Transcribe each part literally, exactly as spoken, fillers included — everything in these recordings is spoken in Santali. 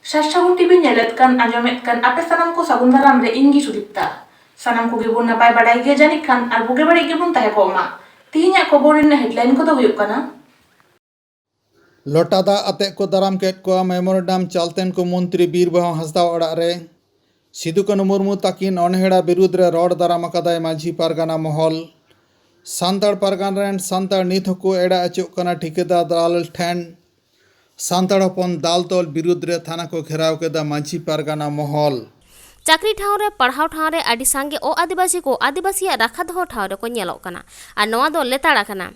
ᱥᱟᱨᱥᱟᱜᱩᱱ ᱴᱤᱵᱷᱤ ᱧᱮᱞᱮᱫ ᱠᱟᱱ, ᱟᱸᱡᱚᱢᱮᱫ ᱠᱟᱱ ᱟᱯᱮ ᱥᱟᱱᱟᱢ ᱠᱚ ᱥᱟᱹᱜᱩᱱ ᱫᱟᱨᱟᱢ ᱨᱮ ᱤᱧ ᱜᱮ ᱥᱩᱫᱤᱯᱛᱟ᱾ ᱥᱟᱱᱟᱢ ᱠᱚᱜᱮ ᱵᱚᱱ ᱱᱟᱯᱟᱭ ᱵᱟᱲᱟᱭ ᱜᱮᱭᱟ ᱡᱟᱹᱱᱤᱡ ᱠᱷᱟᱱ, ᱟᱨ ᱵᱩᱜᱤ ᱵᱟᱹᱲᱤᱡ ᱜᱮᱵᱚᱱ ᱛᱟᱦᱮᱸ ᱠᱚᱜ ᱢᱟ᱾ ᱛᱤᱦᱤᱧᱟᱜ ᱠᱷᱚᱵᱚᱨ ᱨᱮᱱᱟᱜ ᱦᱮᱰᱞᱟᱭᱤᱱ ᱠᱚᱫᱚ ᱦᱩᱭᱩᱜ ᱠᱟᱱᱟ᱾ ᱞᱚᱴᱟ ᱫᱟᱜ ᱟᱛᱮ ᱠᱚ ᱫᱟᱨᱟᱢ ᱠᱮᱫ ᱠᱚᱣᱟ ᱢᱮᱢᱳᱨᱮᱱᱰᱟᱢ ᱪᱟᱞᱛᱮᱱ ᱠᱚ ᱢᱚᱱᱛᱨᱤ ᱵᱤᱨ ᱵᱟᱦᱟ ᱦᱟᱸᱥᱫᱟ ᱚᱲᱟᱜ ᱨᱮ᱾ ᱥᱤᱫᱩ ᱠᱟᱹᱱᱦᱩ ᱢᱩᱨᱢᱩ ᱛᱟᱹᱠᱤᱱ ᱚᱱᱦᱮᱲᱟ ᱵᱤᱨᱩᱫᱽ ᱨᱮ ᱨᱚᱲ ᱫᱟᱨᱟᱢ ᱟᱠᱟᱫᱟᱭ ᱢᱟᱹᱡᱷᱤ ᱯᱟᱨᱜᱟᱱᱟ ᱢᱚᱦᱚᱞ᱾ ᱥᱟᱱᱛᱟᱲ ᱯᱟᱨᱜᱟᱱᱟ ᱨᱮᱱ ᱥᱟᱱᱛᱟᱲ ᱱᱤᱛ ᱦᱚᱸᱠᱚ ᱮᱲᱮ ᱚᱪᱚᱜ ᱠᱟᱱᱟ ᱴᱷᱤᱠᱟᱹᱫᱟᱨ ᱫᱟᱞᱟᱞ ᱴᱷᱮᱱ᱾ ᱥᱟᱱᱛᱟᱲ ᱦᱚᱯᱚᱱ ᱫᱟᱞ ᱛᱚᱞ ᱵᱤᱨᱩᱫᱽ ᱨᱮ ᱛᱷᱟᱱᱟ ᱠᱚ ᱜᱷᱮᱨᱟᱣ ᱠᱮᱫᱟ ᱢᱟᱹᱡᱷᱤ ᱯᱟᱨᱜᱟᱱᱟ ᱢᱚᱦᱚᱞ᱾ ᱪᱟᱹᱠᱨᱤ ᱴᱷᱟᱶ ᱨᱮ, ᱯᱟᱲᱦᱟᱣ ᱴᱷᱟᱶ ᱨᱮ ᱟᱹᱰᱤ ᱥᱟᱸᱜᱮ ᱚ ᱟᱹᱫᱤᱵᱟᱹᱥᱤ ᱠᱚ ᱟᱹᱫᱤᱵᱟᱹᱥᱤᱭᱟᱜ ᱨᱟᱠᱷᱟ ᱫᱚᱦᱚ ᱴᱷᱟᱶ ᱨᱮᱠᱚ ᱧᱮᱞᱚᱜ ᱠᱟᱱᱟ, ᱟᱨ ᱱᱚᱣᱟ ᱫᱚ ᱞᱮᱛᱟᱲ ᱟᱠᱟᱱᱟ᱾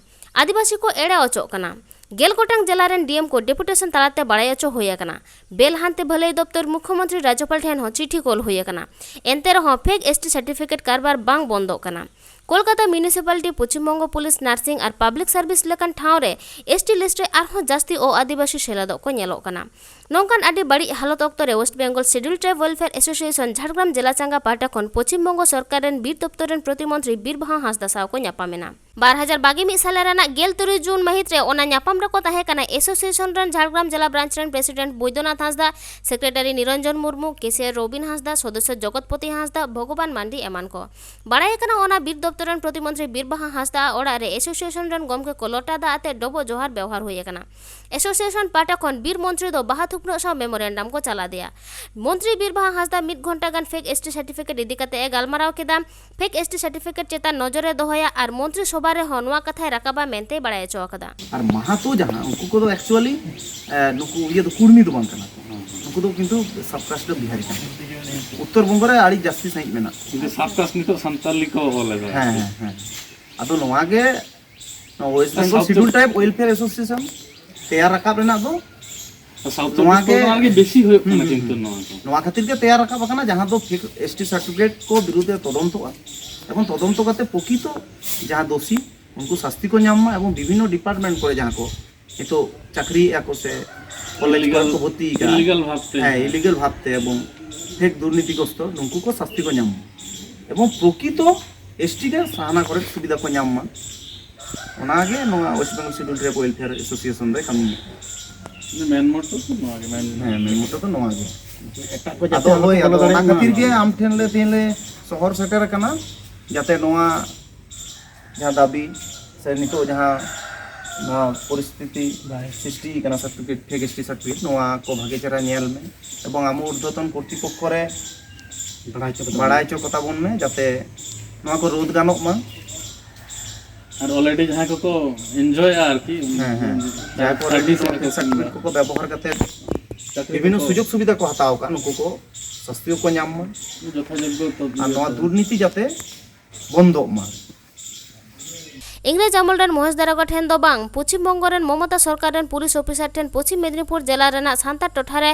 ᱟᱹᱫᱤᱵᱟᱹᱥᱤ ᱠᱚ ᱮᱲᱮ ᱚᱪᱚᱜ ᱠᱟᱱᱟ᱾ ᱜᱮᱞ ᱜᱚᱴᱟᱝ ᱡᱮᱞᱟ ᱨᱮᱱ ᱰᱤ ᱮᱢ ᱠᱚ ᱰᱮᱯᱩᱴᱮᱥᱚᱱ ᱛᱟᱞᱟᱛᱮ ᱵᱟᱲᱟᱭ ᱚᱪᱚ ᱦᱩᱭ ᱟᱠᱟᱱᱟ᱾ ᱵᱮᱞ ᱦᱟᱱᱛᱮ ᱵᱷᱟᱹᱞᱟᱹᱭ ᱫᱚᱯᱛᱚᱨ ᱢᱩᱠᱷᱭᱚᱢᱚᱱᱛᱨᱤ ᱨᱟᱡᱽᱡᱚᱯᱟᱞ ᱴᱷᱮᱱ ᱦᱚᱸ ᱪᱤᱴᱷᱤ ᱠᱳᱞ ᱦᱩᱭ ᱟᱠᱟᱱᱟ᱾ ᱮᱱᱛᱮ ᱨᱮᱦᱚᱸ ᱯᱷᱮᱠ ᱮᱥ ᱴᱤ ᱥᱟᱨᱴᱤᱯᱷᱤᱠᱮᱴ ᱠᱟᱨᱵᱟᱨ ᱵᱟᱝ ᱵᱚᱱᱫᱚᱜ ᱠᱟᱱᱟ᱾ Kolkata municipality, Paschim Banga police, nursing ᱟᱨ ᱯᱟᱵᱽᱞᱤᱠ ᱥᱟᱨᱵᱷᱤᱥ ᱞᱮᱠᱟᱱ ᱴᱷᱟᱶ ᱨᱮ ᱮᱥ ᱴᱤ ᱞᱤᱥᱴ ᱨᱮ ᱟᱨᱦᱚᱸ ᱡᱟᱹᱥᱛᱤ ᱚ ᱟᱹᱫᱤᱵᱟᱹᱥᱤ ᱥᱮᱞᱮᱫᱚᱜ ᱠᱚ ᱧᱮᱞᱚᱜ ᱠᱟᱱᱟ᱾ ᱱᱚᱝᱠᱟᱱ ᱟᱹᱰᱤ ᱵᱟᱹᱲᱤᱡ ᱦᱟᱞᱚᱛ ᱚᱠᱛᱚ ᱨᱮ West Bengal schedule tribe welfare association Jhargram ᱡᱮᱞᱟ ᱪᱟᱸᱜᱟ ᱯᱟᱦᱴᱟ ᱠᱷᱚᱱ ᱯᱚᱪᱷᱤᱢ ᱵᱚᱝᱜᱚ ᱥᱚᱨᱠᱟᱨ ᱨᱮᱱ ᱵᱤᱨ ᱫᱚᱯᱛᱚᱨ ᱨᱮᱱ ᱯᱨᱚᱛᱤᱢᱚᱱᱛᱨᱤ ᱵᱤᱨ ᱵᱟᱦᱟ ᱦᱟᱸᱥᱫᱟ ᱥᱟᱶ ᱠᱚ ᱧᱟᱯᱟᱢ ᱮᱱᱟ᱾ ᱵᱟᱨ ᱦᱟᱡᱟᱨ ᱵᱟᱜᱮ ᱢᱤᱫ ᱥᱟᱞ ᱨᱮᱱᱟᱜ ᱜᱮᱞ ᱛᱩᱨᱩᱭ ᱡᱩᱱ ᱢᱟᱹᱦᱤᱛ ᱨᱮ ᱚᱱᱟ ᱧᱟᱯᱟᱢ ᱨᱮᱠᱚ ᱛᱟᱦᱮᱸ ᱠᱟᱱᱟ ᱮᱥᱳᱥᱤᱭᱮᱥᱚᱱ ᱨᱮᱱ ᱡᱷᱟᱲᱜᱨᱟᱢ ᱡᱮᱞᱟ ᱵᱨᱟᱧᱪ ᱨᱮᱱ ᱯᱨᱮᱥᱤᱰᱮᱱᱴ ᱵᱳᱭᱫᱚᱱᱟᱛᱷ ᱦᱟᱸᱥᱫᱟ, ᱥᱮᱠᱨᱮᱴᱟᱨᱤ ᱱᱤᱨᱚᱧᱡᱚᱱ ᱢᱩᱨᱢᱩ, ᱠᱮᱥᱤᱭᱟᱨ ᱨᱚᱵᱤᱱ ᱦᱟᱸᱥᱫᱟ, ᱥᱚᱫᱚᱥᱥᱚ ᱡᱚᱜᱚᱛᱯᱚᱛᱤ ᱦᱟᱸᱥᱫᱟ, ᱵᱷᱚᱜᱚᱵᱟᱱ ᱢᱟᱱᱰᱤ ᱮᱢᱟᱱ ᱠᱚ᱾ ᱵᱟᱲᱟᱭ ᱟᱠᱟᱱᱟ, ᱚᱱᱟ ᱵᱤᱨ ᱫᱚᱯᱛᱚᱨ ᱨᱮᱱ ᱯᱨᱚᱛᱤᱢᱚᱱᱛᱨᱤ ᱵᱤᱨ ᱵᱟᱦᱟ ᱦᱟᱸᱥᱫᱟ ᱚᱲᱟᱜ ᱨᱮ ᱮᱥᱳᱥᱤᱭᱮᱥᱚᱱ ᱨᱮᱱ ᱜᱚᱢᱠᱮ ᱠᱚ ᱞᱚᱴᱟ ᱫᱟᱜ ᱟᱛᱮ ᱰᱚᱵᱚᱜ ᱡᱚᱦᱟᱨ ᱵᱮᱣᱦᱟᱨ ᱦᱩᱭ ᱟᱠᱟᱱᱟ᱾ ᱮᱥᱳᱥᱤᱭᱮᱥᱚᱱ ᱯᱟᱦᱴᱟ ᱠᱷᱚᱱ ᱵᱤᱨ ᱢᱚᱱᱛᱨᱤ ᱫᱚ ᱵᱟᱦᱟ ᱛᱷᱩᱯᱱᱟᱹᱜ ᱥᱟᱶ ᱢᱮᱢᱳᱨᱮᱱᱰᱟᱢ ᱠᱚ ᱪᱟᱞ ᱟᱫᱮᱭᱟ᱾ ᱢᱚᱱᱛᱨᱤ ᱵᱤᱨ ᱵᱟᱦᱟ ᱦᱟᱸᱥᱫᱟ ᱢᱤᱫ ᱜᱷᱚᱱᱴᱟ ᱜᱟᱱ ᱯᱷᱮᱠ ᱮᱥ ᱴᱤ ᱥᱟᱨᱴᱤᱯᱷᱤᱠᱮᱴ ᱤᱫᱤ ᱠᱟᱛᱮ ᱮ ᱜᱟᱞᱢᱟᱨᱟᱣ ᱠᱮᱫᱟ᱾ ᱯᱷᱮᱠ ᱮᱥ ᱴᱤ ᱥᱟᱨᱴᱤᱯᱷᱤᱠᱮᱴ ᱪᱮᱛᱟᱱ ᱱᱚᱡᱚᱨ ᱮ ᱫᱚᱦᱚᱭᱟ ᱟᱨ ᱢᱚᱱᱛᱨᱤ ᱥᱚᱵᱷᱟ ᱨᱮᱦᱚᱸ ᱱᱚᱣᱟ ᱠᱟᱛᱷᱟᱭ ᱨᱟᱠᱟᱵᱟ ᱢᱮᱱᱛᱮᱭ ᱵᱟᱲᱟᱭ ᱦᱚᱪᱚ ᱟᱠᱟᱫᱟ᱾ ᱟᱨ ᱢᱟᱦᱟᱛᱚ ᱡᱟᱦᱟᱸ, ᱩᱱᱠᱩ ᱠᱚᱫᱚ actually, ᱮ, ᱱᱩᱠᱩ ᱤᱭᱟᱹ ᱫᱚ ᱠᱩᱲᱢᱤ ᱫᱚ ᱵᱟᱝ ᱠᱟᱱᱟ ᱠᱚ᱾ ᱱᱩᱠᱩ ᱫᱚ ᱠᱤᱱᱛᱩ ᱥᱟᱵᱠᱟᱥᱴ ᱫᱚ ᱵᱤᱦᱟᱨᱤ ᱠᱟᱱᱟ᱾ ᱩᱛᱛᱚᱨ ᱵᱚᱝᱜᱚ ᱨᱮ ᱟᱹᱰᱤ ᱡᱟᱹᱥᱛᱤ ᱥᱟᱺᱦᱤᱡ ᱢᱮᱱᱟᱜ᱾ ᱠᱤᱱᱛᱩ ᱥᱟᱵᱠᱟᱥᱴ ᱱᱤᱛᱚᱜ ᱥᱟᱱᱛᱟᱞᱤ ᱠᱚ ᱚᱞ ᱮᱫᱟ᱾ ᱦᱮᱸ, ᱦᱮᱸ, ᱦᱮᱸ᱾ ᱟᱫᱚ ᱱᱚᱣᱟ ᱜᱮ ᱱᱚᱣᱟ ᱳᱭᱮᱥᱴ ᱟᱨ ᱵᱮᱝᱜᱚᱞ ᱥᱟᱣᱩᱛᱷ ᱥᱤᱰᱩᱞ ᱴᱨᱟᱭᱤᱵᱽ ᱣᱮᱞᱯᱷᱮᱭᱟᱨ ᱮᱥᱳᱥᱤᱭᱮᱥᱚᱱ ᱛᱮᱭᱟᱨ ᱨᱟᱠᱟᱵ ᱨᱮᱱᱟᱜ ᱫᱚ ᱥᱟᱣᱩᱛᱷ ᱱᱚᱣᱟ ᱜᱮ, ᱱᱚᱣᱟ ᱜᱮ ᱵᱮᱥᱤ ᱦᱩᱭᱩᱜ ᱦᱩᱸ, ᱠᱟᱱᱟ ᱦᱩᱸ, ᱠᱤᱱᱛᱩ ᱦᱩᱸ᱾ ᱱᱚᱣᱟ ᱫᱚ᱾ ᱱᱚᱣᱟ ᱠᱷᱟᱹᱛᱤᱨ ᱜᱮ ᱛᱮᱭᱟᱨ ᱨᱟᱠᱟᱵ ᱟᱠᱟᱱᱟ, ᱡᱟᱦᱟᱸ ᱫᱚ ᱯᱷᱮᱠ ᱮᱥ ᱴᱤ ᱥᱟᱨᱴᱤᱯᱷᱤᱠᱮᱴ ᱠᱚ ᱵᱤᱨᱩᱫᱷ ᱨᱮ ᱛᱚᱫᱚᱱᱛᱚᱜᱼᱟ ᱮᱵᱚᱝ ᱛᱚᱫᱚᱱᱛᱚ ᱠᱟᱛᱮ ᱯᱨᱚᱠᱤᱛᱚ ᱡᱟᱦᱟᱸ ᱫᱳᱥᱤ ᱩᱱᱠᱩ ᱥᱟᱥᱛᱤ ᱠᱚ ᱧᱟᱢ ᱢᱟ ᱮᱵᱚᱝ ᱵᱤᱵᱷᱤᱱᱱᱚ ᱰᱤᱯᱟᱨᱴᱢᱮᱱᱴ ᱠᱚᱨᱮ ᱡᱟᱦᱟᱸ ᱠᱚ ᱱᱤᱛᱚᱜ ᱪᱟᱹᱠᱨᱤᱭᱮᱫᱼᱟ ᱠᱚ ᱥᱮ ᱠᱚᱞᱮᱡᱽ ᱠᱚᱨᱮ ᱠᱚ ᱵᱷᱚᱨᱛᱤ ᱠᱟᱱᱟ, ᱤᱞᱤᱜᱟᱞ ᱵᱷᱟᱵᱽᱛᱮ᱾ ᱦᱮᱸ, ᱤᱞᱤᱜᱟᱞ ᱵᱷᱟᱵᱽᱛᱮ ᱮᱵᱚᱝ ᱯᱷᱮᱠ ᱫᱩᱨᱱᱤᱛᱤᱜᱨᱚᱥᱛᱚ ᱱᱩᱠᱩ ᱠᱚ ᱥᱟᱥᱛᱤ ᱠᱚ ᱧᱟᱢ ᱢᱟ ᱮᱵᱚᱝ ᱯᱨᱚᱠᱤᱛᱚ ᱮᱥ ᱴᱤ ᱜᱮ ᱥᱟᱦᱟᱱᱟ ᱠᱚᱨᱮ ᱥᱩᱵᱤᱫᱷᱟ ᱠᱚ ᱧᱟᱢ ᱢᱟ, ᱚᱱᱟᱜᱮ ᱱᱚᱣᱟ West Bengal schedule tribe welfare association ᱨᱮ ᱠᱟᱹᱢᱤ᱾ ᱢᱮᱱ ᱢᱚᱴᱚ ᱫᱚ ᱱᱚᱣᱟ ᱜᱮ, ᱢᱮᱱ ᱦᱮᱸ, ᱢᱮᱱ ᱢᱚᱴᱚ ᱫᱚ ᱱᱚᱣᱟ ᱜᱮ᱾ ᱮᱴᱟᱜ ᱠᱚ ᱡᱟᱛᱮ ᱟᱫᱚ ᱟᱞᱚ ᱦᱳᱭ, ᱠᱚ ᱵᱚᱞᱚ ᱟᱫᱚ ᱚᱱᱟ ᱫᱟᱲᱮᱭᱟᱜ ᱢᱟ᱾ ᱠᱷᱟᱹᱛᱤᱨ ᱜᱮ ᱟᱢ ᱴᱷᱮᱱ ᱞᱮ ᱛᱮᱦᱮᱧ ᱞᱮ ᱥᱚᱦᱚᱨ ᱥᱮᱴᱮᱨ ᱟᱠᱟᱱᱟ, ᱡᱟᱛᱮ ᱱᱚᱣᱟ ᱡᱟᱦᱟᱸ ᱫᱟᱹᱵᱤ ᱥᱮ ᱱᱤᱛᱚᱜ ᱡᱟᱦᱟᱸ ᱱᱚᱣᱟ ᱯᱚᱨᱤᱥᱛᱷᱤᱛᱤ ᱥᱨᱤᱥᱴᱤ ᱠᱟᱱᱟ, certificate, fake S T certificate, ᱱᱚᱣᱟ ᱠᱚ ᱵᱷᱟᱜᱮ ᱪᱮᱦᱨᱟ ᱧᱮᱞ ᱢᱮ ᱮᱵᱚᱝ ᱟᱢ ᱩᱨᱫᱷᱚᱛᱚᱱ ᱠᱚᱨᱛᱨᱤᱯᱚᱠᱠᱷᱚ ᱨᱮ ᱵᱟᱲᱟᱭ ᱦᱚᱪᱚ ᱠᱚ ᱵᱟᱲᱟᱭ ᱦᱚᱪᱚ ᱠᱚᱛᱟ ᱵᱚᱱ ᱢᱮ, ᱡᱟᱛᱮ ᱱᱚᱣᱟ ᱠᱚ ᱨᱳᱫᱷ ᱜᱟᱱᱚᱜ ᱢᱟ᱾ ᱟᱨ ᱚᱞᱨᱮᱰᱤ ᱡᱟᱦᱟᱸᱭ ᱠᱚᱠᱚ ᱮᱱᱡᱚᱭᱟ ᱟᱨᱠᱤ, ᱦᱮᱸ, ᱦᱮᱸ᱾ ᱡᱟᱦᱟᱸᱭ ᱠᱚ ᱥᱟᱨᱵᱷᱤᱥ ᱨᱮᱰᱤ ᱨᱮᱠᱚ ᱥᱟᱨᱴᱤᱯᱷᱤᱠᱮᱴ ᱠᱚᱠᱚ ᱵᱮᱵᱚᱦᱟᱨ ᱠᱟᱛᱮ ᱪᱟᱹᱠᱨᱤ ᱵᱤᱵᱷᱤᱱᱱᱚ ᱠᱚᱠᱚ ᱥᱩᱡᱳᱜᱽ ᱥᱩᱵᱤᱫᱷᱟ ᱠᱚ ᱦᱟᱛᱟᱣ ᱟᱠᱟᱫ, ᱱᱩᱠᱩ ᱠᱚ ᱥᱟᱥᱛᱤ ᱦᱚᱸᱠᱚ ᱧᱟᱢ ᱢᱟ᱾ ᱡᱚᱛᱷᱟᱡᱳᱜᱽᱜᱚ ᱛᱚ ᱟᱨ ᱱᱚᱣᱟ ᱤᱭᱟᱹ ᱫᱩᱨᱱᱤᱛᱤ ᱡᱟᱛᱮ ᱵᱚᱱᱫᱚᱜ ᱢᱟ᱾ ᱤᱝᱨᱮᱡᱽ ᱟᱢᱚᱞ ᱨᱮᱱ ᱢᱚᱦᱮᱥ ᱫᱟᱨᱚᱜᱟ ᱴᱷᱮᱱ ᱫᱚ ᱵᱟᱝ, ᱯᱚᱪᱷᱤᱢ ᱵᱚᱝᱜᱚ ᱨᱮᱱ ᱢᱚᱢᱚᱛᱟ ᱥᱚᱨᱠᱟᱨ ᱨᱮᱱ ᱯᱩᱞᱤᱥ ᱚᱯᱷᱤᱥᱟᱨ ᱴᱷᱮᱱ ᱯᱚᱪᱷᱤᱢ ᱢᱮᱫᱽᱱᱤᱯᱩᱨ ᱡᱮᱞᱟ ᱨᱮᱱᱟᱜ ᱥᱟᱱᱛᱟᱲ ᱴᱚᱴᱷᱟ ᱨᱮ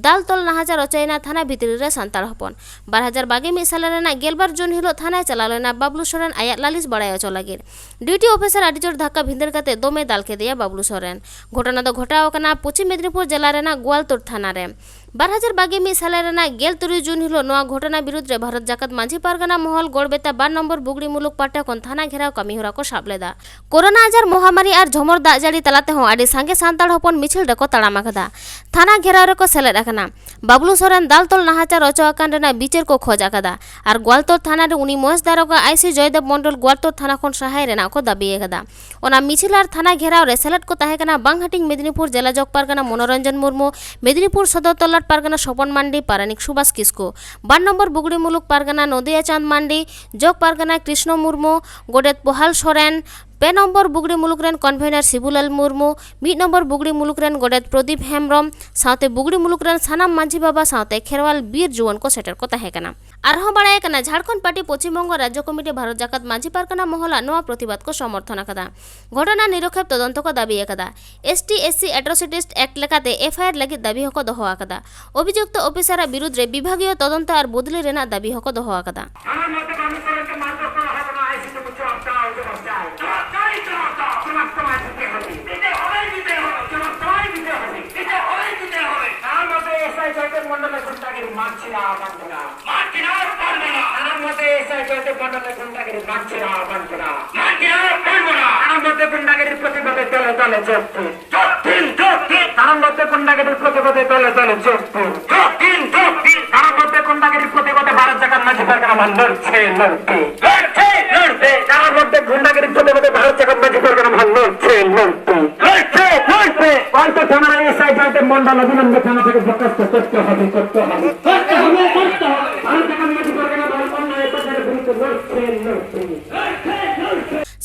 ᱫᱟᱞ ᱛᱚᱞ ᱱᱟᱦᱟᱪᱟᱨ ᱚᱪᱚᱭᱮᱱᱟ ᱛᱷᱟᱱᱟ ᱵᱷᱤᱛᱨᱤ ᱨᱮ ᱥᱟᱱᱛᱟᱲ ᱦᱚᱯᱚᱱ᱾ ᱵᱟᱨ ᱦᱟᱡᱟᱨ ᱵᱟᱜᱮ ᱢᱤᱫ ᱥᱟᱞ ᱨᱮᱱᱟᱜ ᱜᱮᱞᱵᱟᱨ ᱡᱩᱱ ᱦᱤᱞᱳᱜ ᱛᱷᱟᱱᱟᱭ ᱪᱟᱞᱟᱣ ᱞᱮᱱᱟ ᱵᱟᱵᱞᱩ ᱥᱚᱨᱮᱱ ᱟᱭᱟᱜ ᱞᱟᱹᱞᱤᱥ ᱵᱟᱲᱟᱭ ᱦᱚᱪᱚ ᱞᱟᱹᱜᱤᱫ᱾ ᱰᱤᱭᱩᱴᱤ ᱚᱯᱷᱤᱥᱟᱨ ᱟᱹᱰᱤ ᱡᱳᱨ ᱫᱷᱟᱠᱠᱟ ᱵᱷᱤᱸᱫᱟᱹᱲ ᱠᱟᱛᱮ ᱫᱚᱢᱮ ᱫᱟᱞ ᱠᱮᱫᱮᱭᱟ ᱵᱟᱵᱞᱩ ᱥᱚᱨᱮᱱ᱾ ᱜᱷᱚᱴᱚᱱᱟ ᱫᱚ ᱜᱷᱚᱴᱟᱣ ᱟᱠᱟᱱᱟ ᱯᱚᱪᱷᱤᱢ ᱢᱮᱫᱽᱱᱤᱯᱩᱨ ᱡᱮᱞᱟ ᱨᱮᱱᱟᱜ ᱜᱳᱣᱟᱞᱛᱳᱲ ᱛᱷᱟᱱᱟ ᱨᱮ᱾ ᱵᱟᱨ ᱦᱟᱡᱟᱨ ᱵᱟᱜᱮ ᱢᱤᱫ ᱥᱟᱞᱮ ᱨᱮᱱᱟᱜ ᱜᱮᱞ ᱛᱩᱨᱩᱭ ᱡᱩᱱ ᱦᱤᱞᱳᱜ ᱱᱚᱣᱟ ᱜᱷᱚᱴᱚᱱᱟ ᱵᱤᱨᱩᱫᱽ ᱨᱮ ᱵᱷᱟᱨᱚᱛ ᱡᱟᱠᱟᱛ ᱢᱟᱹᱡᱷᱤ ᱯᱟᱨᱜᱟᱱᱟ ᱢᱚᱦᱚᱞ ᱜᱚᱲᱵᱮᱛᱟ ᱵᱟᱨ ᱱᱚᱢᱵᱚᱨ ᱵᱩᱜᱲᱤ ᱢᱩᱞᱩᱠ ᱯᱟᱦᱴᱟ ᱠᱷᱚᱱ ᱛᱷᱟᱱᱟ ᱜᱷᱮᱨᱟᱣ ᱠᱟᱹᱢᱤ ᱦᱚᱨᱟ ᱠᱚ ᱥᱟᱵ ᱞᱮᱫᱟ᱾ ᱠᱳᱨᱳᱱᱟ ᱟᱡᱟᱨ ᱢᱚᱦᱟᱢᱟᱨᱤ ᱟᱨ ᱡᱷᱚᱢᱚᱨ ᱫᱟᱜ ᱡᱟᱹᱲᱤ ᱛᱟᱞᱟ ᱛᱮᱦᱚᱸ ᱟᱹᱰᱤ ᱥᱟᱸᱜᱮ ᱥᱟᱱᱛᱟᱲ ᱦᱚᱯᱚᱱ ᱢᱤᱪᱷᱤᱞ ᱨᱮᱠᱚ ᱛᱟᱲᱟᱢ ᱟᱠᱟᱫᱟ᱾ ᱛᱷᱟᱱᱟ ᱜᱷᱮᱨᱟᱣ ᱨᱮᱠᱚ ᱥᱮᱞᱮᱫ ᱟᱠᱟᱱᱟ᱾ ᱵᱟᱵᱞᱩ ᱥᱚᱨᱮᱱ ᱫᱟᱞ ᱛᱚᱞ ᱱᱟᱦᱟᱪᱟᱨ ᱚᱪᱚ ᱟᱠᱟᱱ ᱨᱮᱱᱟᱜ ᱵᱤᱪᱟᱹᱨ ᱠᱚ ᱠᱷᱚᱡᱽ ᱟᱠᱟᱫᱟ ᱟᱨ ᱜᱳᱣᱟᱞᱛᱳᱲ ᱛᱷᱟᱱᱟ ᱨᱮ ᱩᱱᱤ ᱢᱚᱦᱮᱥ ᱫᱟᱨᱚᱜᱟ ᱟᱭᱥᱤ ᱡᱚᱭᱫᱮᱵ ᱢᱚᱱᱰᱚᱞ ᱜᱳᱣᱟᱞᱛᱳᱲ ᱛᱷᱟᱱᱟ ᱠᱷᱚᱱ ᱥᱟᱦᱟᱭ ᱨᱮᱱᱟᱜ ᱠᱚ ᱫᱟᱹᱵᱤ ᱟᱠᱟᱫᱟ᱾ ᱚᱱᱟ ᱢᱤᱪᱷᱤᱞ ᱟᱨ ᱛᱷᱟᱱᱟ ᱜᱷᱮᱨᱟᱣ ᱨᱮ ᱥᱮᱞᱮᱫ ᱠᱚ ᱛᱟᱦᱮᱸ ᱠᱟᱱᱟ ᱵᱟᱝᱦᱟᱹᱴᱤᱧ ᱢᱮᱫᱽᱱᱤᱯᱩᱨ ᱡᱮᱞᱟ ᱡᱚᱜᱽ ᱯᱟᱨᱜᱟᱱᱟ ᱢᱚᱱᱳᱨᱚᱧᱡᱚᱱ ᱢᱩᱨᱢᱩ, ᱢᱮᱫᱽᱱᱤᱯᱩᱨ ᱥᱚᱫᱚᱨ ᱛᱚᱞᱟᱴ ᱯᱟᱨᱜᱟᱱᱟ ᱥᱚᱵᱚᱱ ᱢᱟᱱᱰᱤ, ᱯᱟᱨᱟᱱᱤᱠ ᱥᱩᱵᱷᱟᱥ ᱠᱤᱥᱠᱩ, ᱵᱟᱨ ᱱᱚᱢᱵᱚᱨ ᱵᱩᱜᱲᱤ ᱢᱩᱞᱩᱠ ᱯᱟᱨᱜᱟᱱᱟ ᱱᱚᱫᱤᱭᱟ ᱪᱟᱸᱫᱽ ᱢᱟᱱᱰᱤ, ᱡᱚᱜᱽ ᱯᱟᱨᱜᱟᱱᱟ ᱠᱨᱤᱥᱱᱚ ᱢᱩᱨᱢᱩ, ᱜᱚᱰᱮᱛ ᱯᱚᱦᱟᱞ ᱥᱚᱨᱮᱱ, ᱯᱮ ᱱᱚᱢᱵᱚᱨ ᱵᱩᱜᱲᱤ ᱢᱩᱞᱩᱠ ᱨᱮᱱ ᱠᱚᱱᱵᱷᱮᱱᱟᱨ ᱥᱤᱵᱩᱞᱟᱞ ᱢᱩᱨᱢᱩ, ᱢᱤᱫ ᱱᱚᱢᱵᱚᱨ ᱵᱩᱜᱲᱤ ᱢᱩᱞᱩᱠ ᱨᱮᱱ ᱜᱚᱰᱮᱛ ᱯᱨᱚᱫᱤᱯ ᱦᱮᱢᱵᱽᱨᱚᱢ ᱥᱟᱶᱛᱮ ᱵᱩᱜᱲᱤ ᱢᱩᱞᱩᱠ ᱨᱮᱱ ᱥᱟᱱᱟᱢ ᱢᱟᱹᱡᱷᱤ ᱵᱟᱵᱟ ᱥᱟᱶᱛᱮ ᱠᱷᱮᱨᱣᱟᱞ ᱵᱤᱨ ᱡᱩᱣᱟᱹᱱ ᱠᱚ ᱥᱮᱴᱮᱨ ᱠᱚ ᱛᱟᱦᱮᱸ ᱠᱟᱱᱟ᱾ ᱟᱨᱦᱚᱸ ᱵᱟᱲᱟᱭ ᱠᱟᱱᱟ, ᱡᱷᱟᱲᱠᱷᱚᱸᱰ ᱯᱟᱨᱴᱤ ᱯᱚᱪᱷᱤᱢ ᱵᱚᱝᱜᱚ ᱨᱟᱡᱽᱡᱚ ᱠᱚᱢᱤᱴᱤ ᱵᱷᱟᱨᱚᱛ ᱡᱟᱠᱟᱛ ᱢᱟᱹᱡᱷᱤ ᱯᱟᱨᱜᱟᱱᱟ ᱢᱚᱦᱚᱞᱟᱜ ᱱᱚᱣᱟ ᱯᱨᱚᱛᱤᱵᱟᱫ ᱠᱚ ᱥᱚᱢᱚᱨᱛᱷᱚᱱ ᱟᱠᱟᱫᱟ᱾ ᱜᱷᱚᱴᱚᱱᱟ ᱱᱤᱨᱚᱠᱷᱮᱯ ᱛᱚᱫᱚᱱᱛᱚ ᱠᱚ ᱫᱟᱹᱵᱤ ᱟᱠᱟᱫᱟ᱾ S T S C Atrocities Act ᱞᱮᱠᱟᱛᱮ ᱮᱯᱷ ᱟᱭ ᱟᱨ ᱞᱟᱹᱜᱤᱫ ᱫᱟᱹᱵᱤ ᱦᱚᱸᱠᱚ ᱫᱚᱦᱚ ᱟᱠᱟᱫᱟ᱾ ᱚᱵᱷᱤᱡᱩᱠᱛᱚ ᱚᱯᱷᱤᱥᱟᱨᱟᱜ ᱵᱤᱨᱩᱫᱽ ᱨᱮ ᱵᱤᱵᱷᱟᱜᱤᱭᱚ ᱛᱚᱫᱚᱱᱛᱚ ᱟᱨ ᱵᱚᱫᱞᱤ ᱨᱮᱱᱟᱜ ᱫᱟᱹᱵᱤ ᱦᱚᱸᱠᱚ ᱫᱚᱦᱚ ᱟᱠᱟᱫᱟ᱾ ᱟᱨ ᱱᱚᱛᱮ ᱵᱟᱹᱱᱩᱜ ᱠᱚᱨᱮ ᱛᱮ ᱢᱟᱱ ᱫᱚ ᱠᱚᱲᱟ ᱦᱚᱯᱚᱱᱟᱜ ᱟᱭᱥᱤ ᱛᱮ ᱢᱩᱪᱟᱹᱫ ᱦᱟᱯᱛᱟ ᱦᱚᱭᱛᱳ ᱵᱟᱧᱪᱟᱭ᱾ ᱡᱚᱢᱟᱜ ᱠᱟᱹᱨᱤ ᱛᱮ ᱦᱟᱯᱛᱟ, ᱡᱚᱢᱟᱜ ᱠᱟᱹᱨᱤ ᱛᱮ ᱦᱟᱯᱛᱟ, ᱡᱚᱢᱟᱜ ᱠᱟᱹᱨᱤ ᱛᱮ ᱦᱟᱯᱛᱟ, ᱡᱚᱢᱟᱜ ᱠᱟᱹᱨᱤ ᱛᱮ ᱦᱟᱯᱛᱟ, ᱡᱚᱢᱟᱜ ᱠᱟᱹᱨᱤ ᱛᱮ ᱦᱟᱯᱛᱟ᱾ ᱟᱨ ᱱᱚᱛᱮ ᱮᱥ ᱟᱭ ᱡᱚᱭᱫᱮᱵ ᱢᱚᱱᱰᱚᱞ ᱮ ᱜᱩᱱᱰᱟᱜᱤᱨᱤ ᱢᱟᱨ ᱪᱷᱤᱲᱟᱣ ᱟᱠᱟᱱ ᱛᱟᱵᱚᱱᱟ᱾ ᱢᱟᱨ ᱪᱷᱤᱲᱟᱣ ᱯᱟᱨᱜᱟᱱᱟ᱾ ᱟᱨ ᱱᱚᱛᱮ ᱮᱥ ᱟᱭ ᱡᱚᱭᱫᱮᱵ ᱢᱚᱱᱰᱚᱞ ᱮ ᱜᱩᱱᱰᱟᱜᱤᱨᱤ ᱢᱟᱨ ᱪᱷᱤᱲᱟᱣ ᱟᱠᱟᱱ ᱛᱟᱵᱚᱱᱟ᱾ ᱢᱟᱨ ᱪᱷᱤᱲᱟᱣ ᱯᱟᱨᱜᱟᱱᱟ᱾ ᱟᱨ ᱱᱚᱛᱮ ᱜᱩᱱᱰᱟᱜᱤᱨᱤ ᱯᱨᱚᱛᱤᱵᱟᱫᱮ ᱫᱚᱞᱮ ᱫᱚᱞᱮ ᱡᱚᱛ ᱴᱷᱤᱠ᱾ ᱡᱚᱛ ᱴᱷᱤᱠ, ᱡᱚᱛ ᱴᱷᱤᱠ᱾ মধ্যে গুন্ডাগিরির প্রতিবাদে দলে দলে যোগ দিন। যোগ দিন, যোগ দিন। তার মধ্যে গুন্ডাগিরির প্রতিবাদে ভারত জাকাত মাঝি পারগানা মহল লড়ছে, লড়বে। লড়ছে, লড়বে। তার মধ্যে গুন্ডাগিরির প্রতিবাদে ভারত জাকাত মাঝি পারগানা মহল লড়ছে, লড়বে। লড়ছে, লড়বে। অন্তত থানার এসআই জানতে মন্ডল অবিলম্বে থানা থেকে বরখাস্ত করতে হবে, করতে হবে। করতে হবে, করতে হবে। ভারত জাকাত মাঝি পারগানা মহল অন্যায় অত্যাচারের বিরুদ্ধে লড়ছে, লড়বে।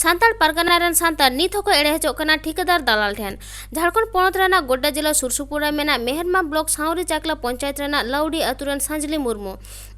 ᱥᱟᱱᱛᱟᱲ ᱯᱟᱨᱜᱟᱱᱟ ᱨᱮᱱ ᱥᱟᱱᱛᱟᱲ ᱱᱤᱛ ᱦᱚᱸᱠᱚ ᱮᱲᱮ ᱦᱚᱪᱚᱜ ᱠᱟᱱᱟ ᱴᱷᱤᱠᱟᱹᱫᱟᱨ ᱫᱟᱞᱟᱞ ᱴᱷᱮᱱ᱾ ᱡᱷᱟᱲᱠᱷᱚᱸᱰ ᱯᱚᱱᱚᱛ ᱨᱮᱱᱟᱜ ᱜᱚᱰᱰᱟ ᱡᱮᱞᱟ ᱥᱩᱨ ᱥᱩᱯᱩᱨ ᱨᱮ ᱢᱮᱱᱟᱜ ᱢᱮᱦᱮᱨᱢᱟ ᱵᱞᱚᱠ ᱥᱟᱶᱨᱤ ᱪᱟᱠᱞᱟ ᱯᱚᱧᱪᱟᱭᱮᱛ ᱨᱮᱱᱟᱜ ᱞᱟᱣᱰᱤ ᱟᱹᱛᱩ ᱨᱮᱱ ᱥᱟᱸᱡᱽᱞᱤ ᱢᱩᱨᱢᱩ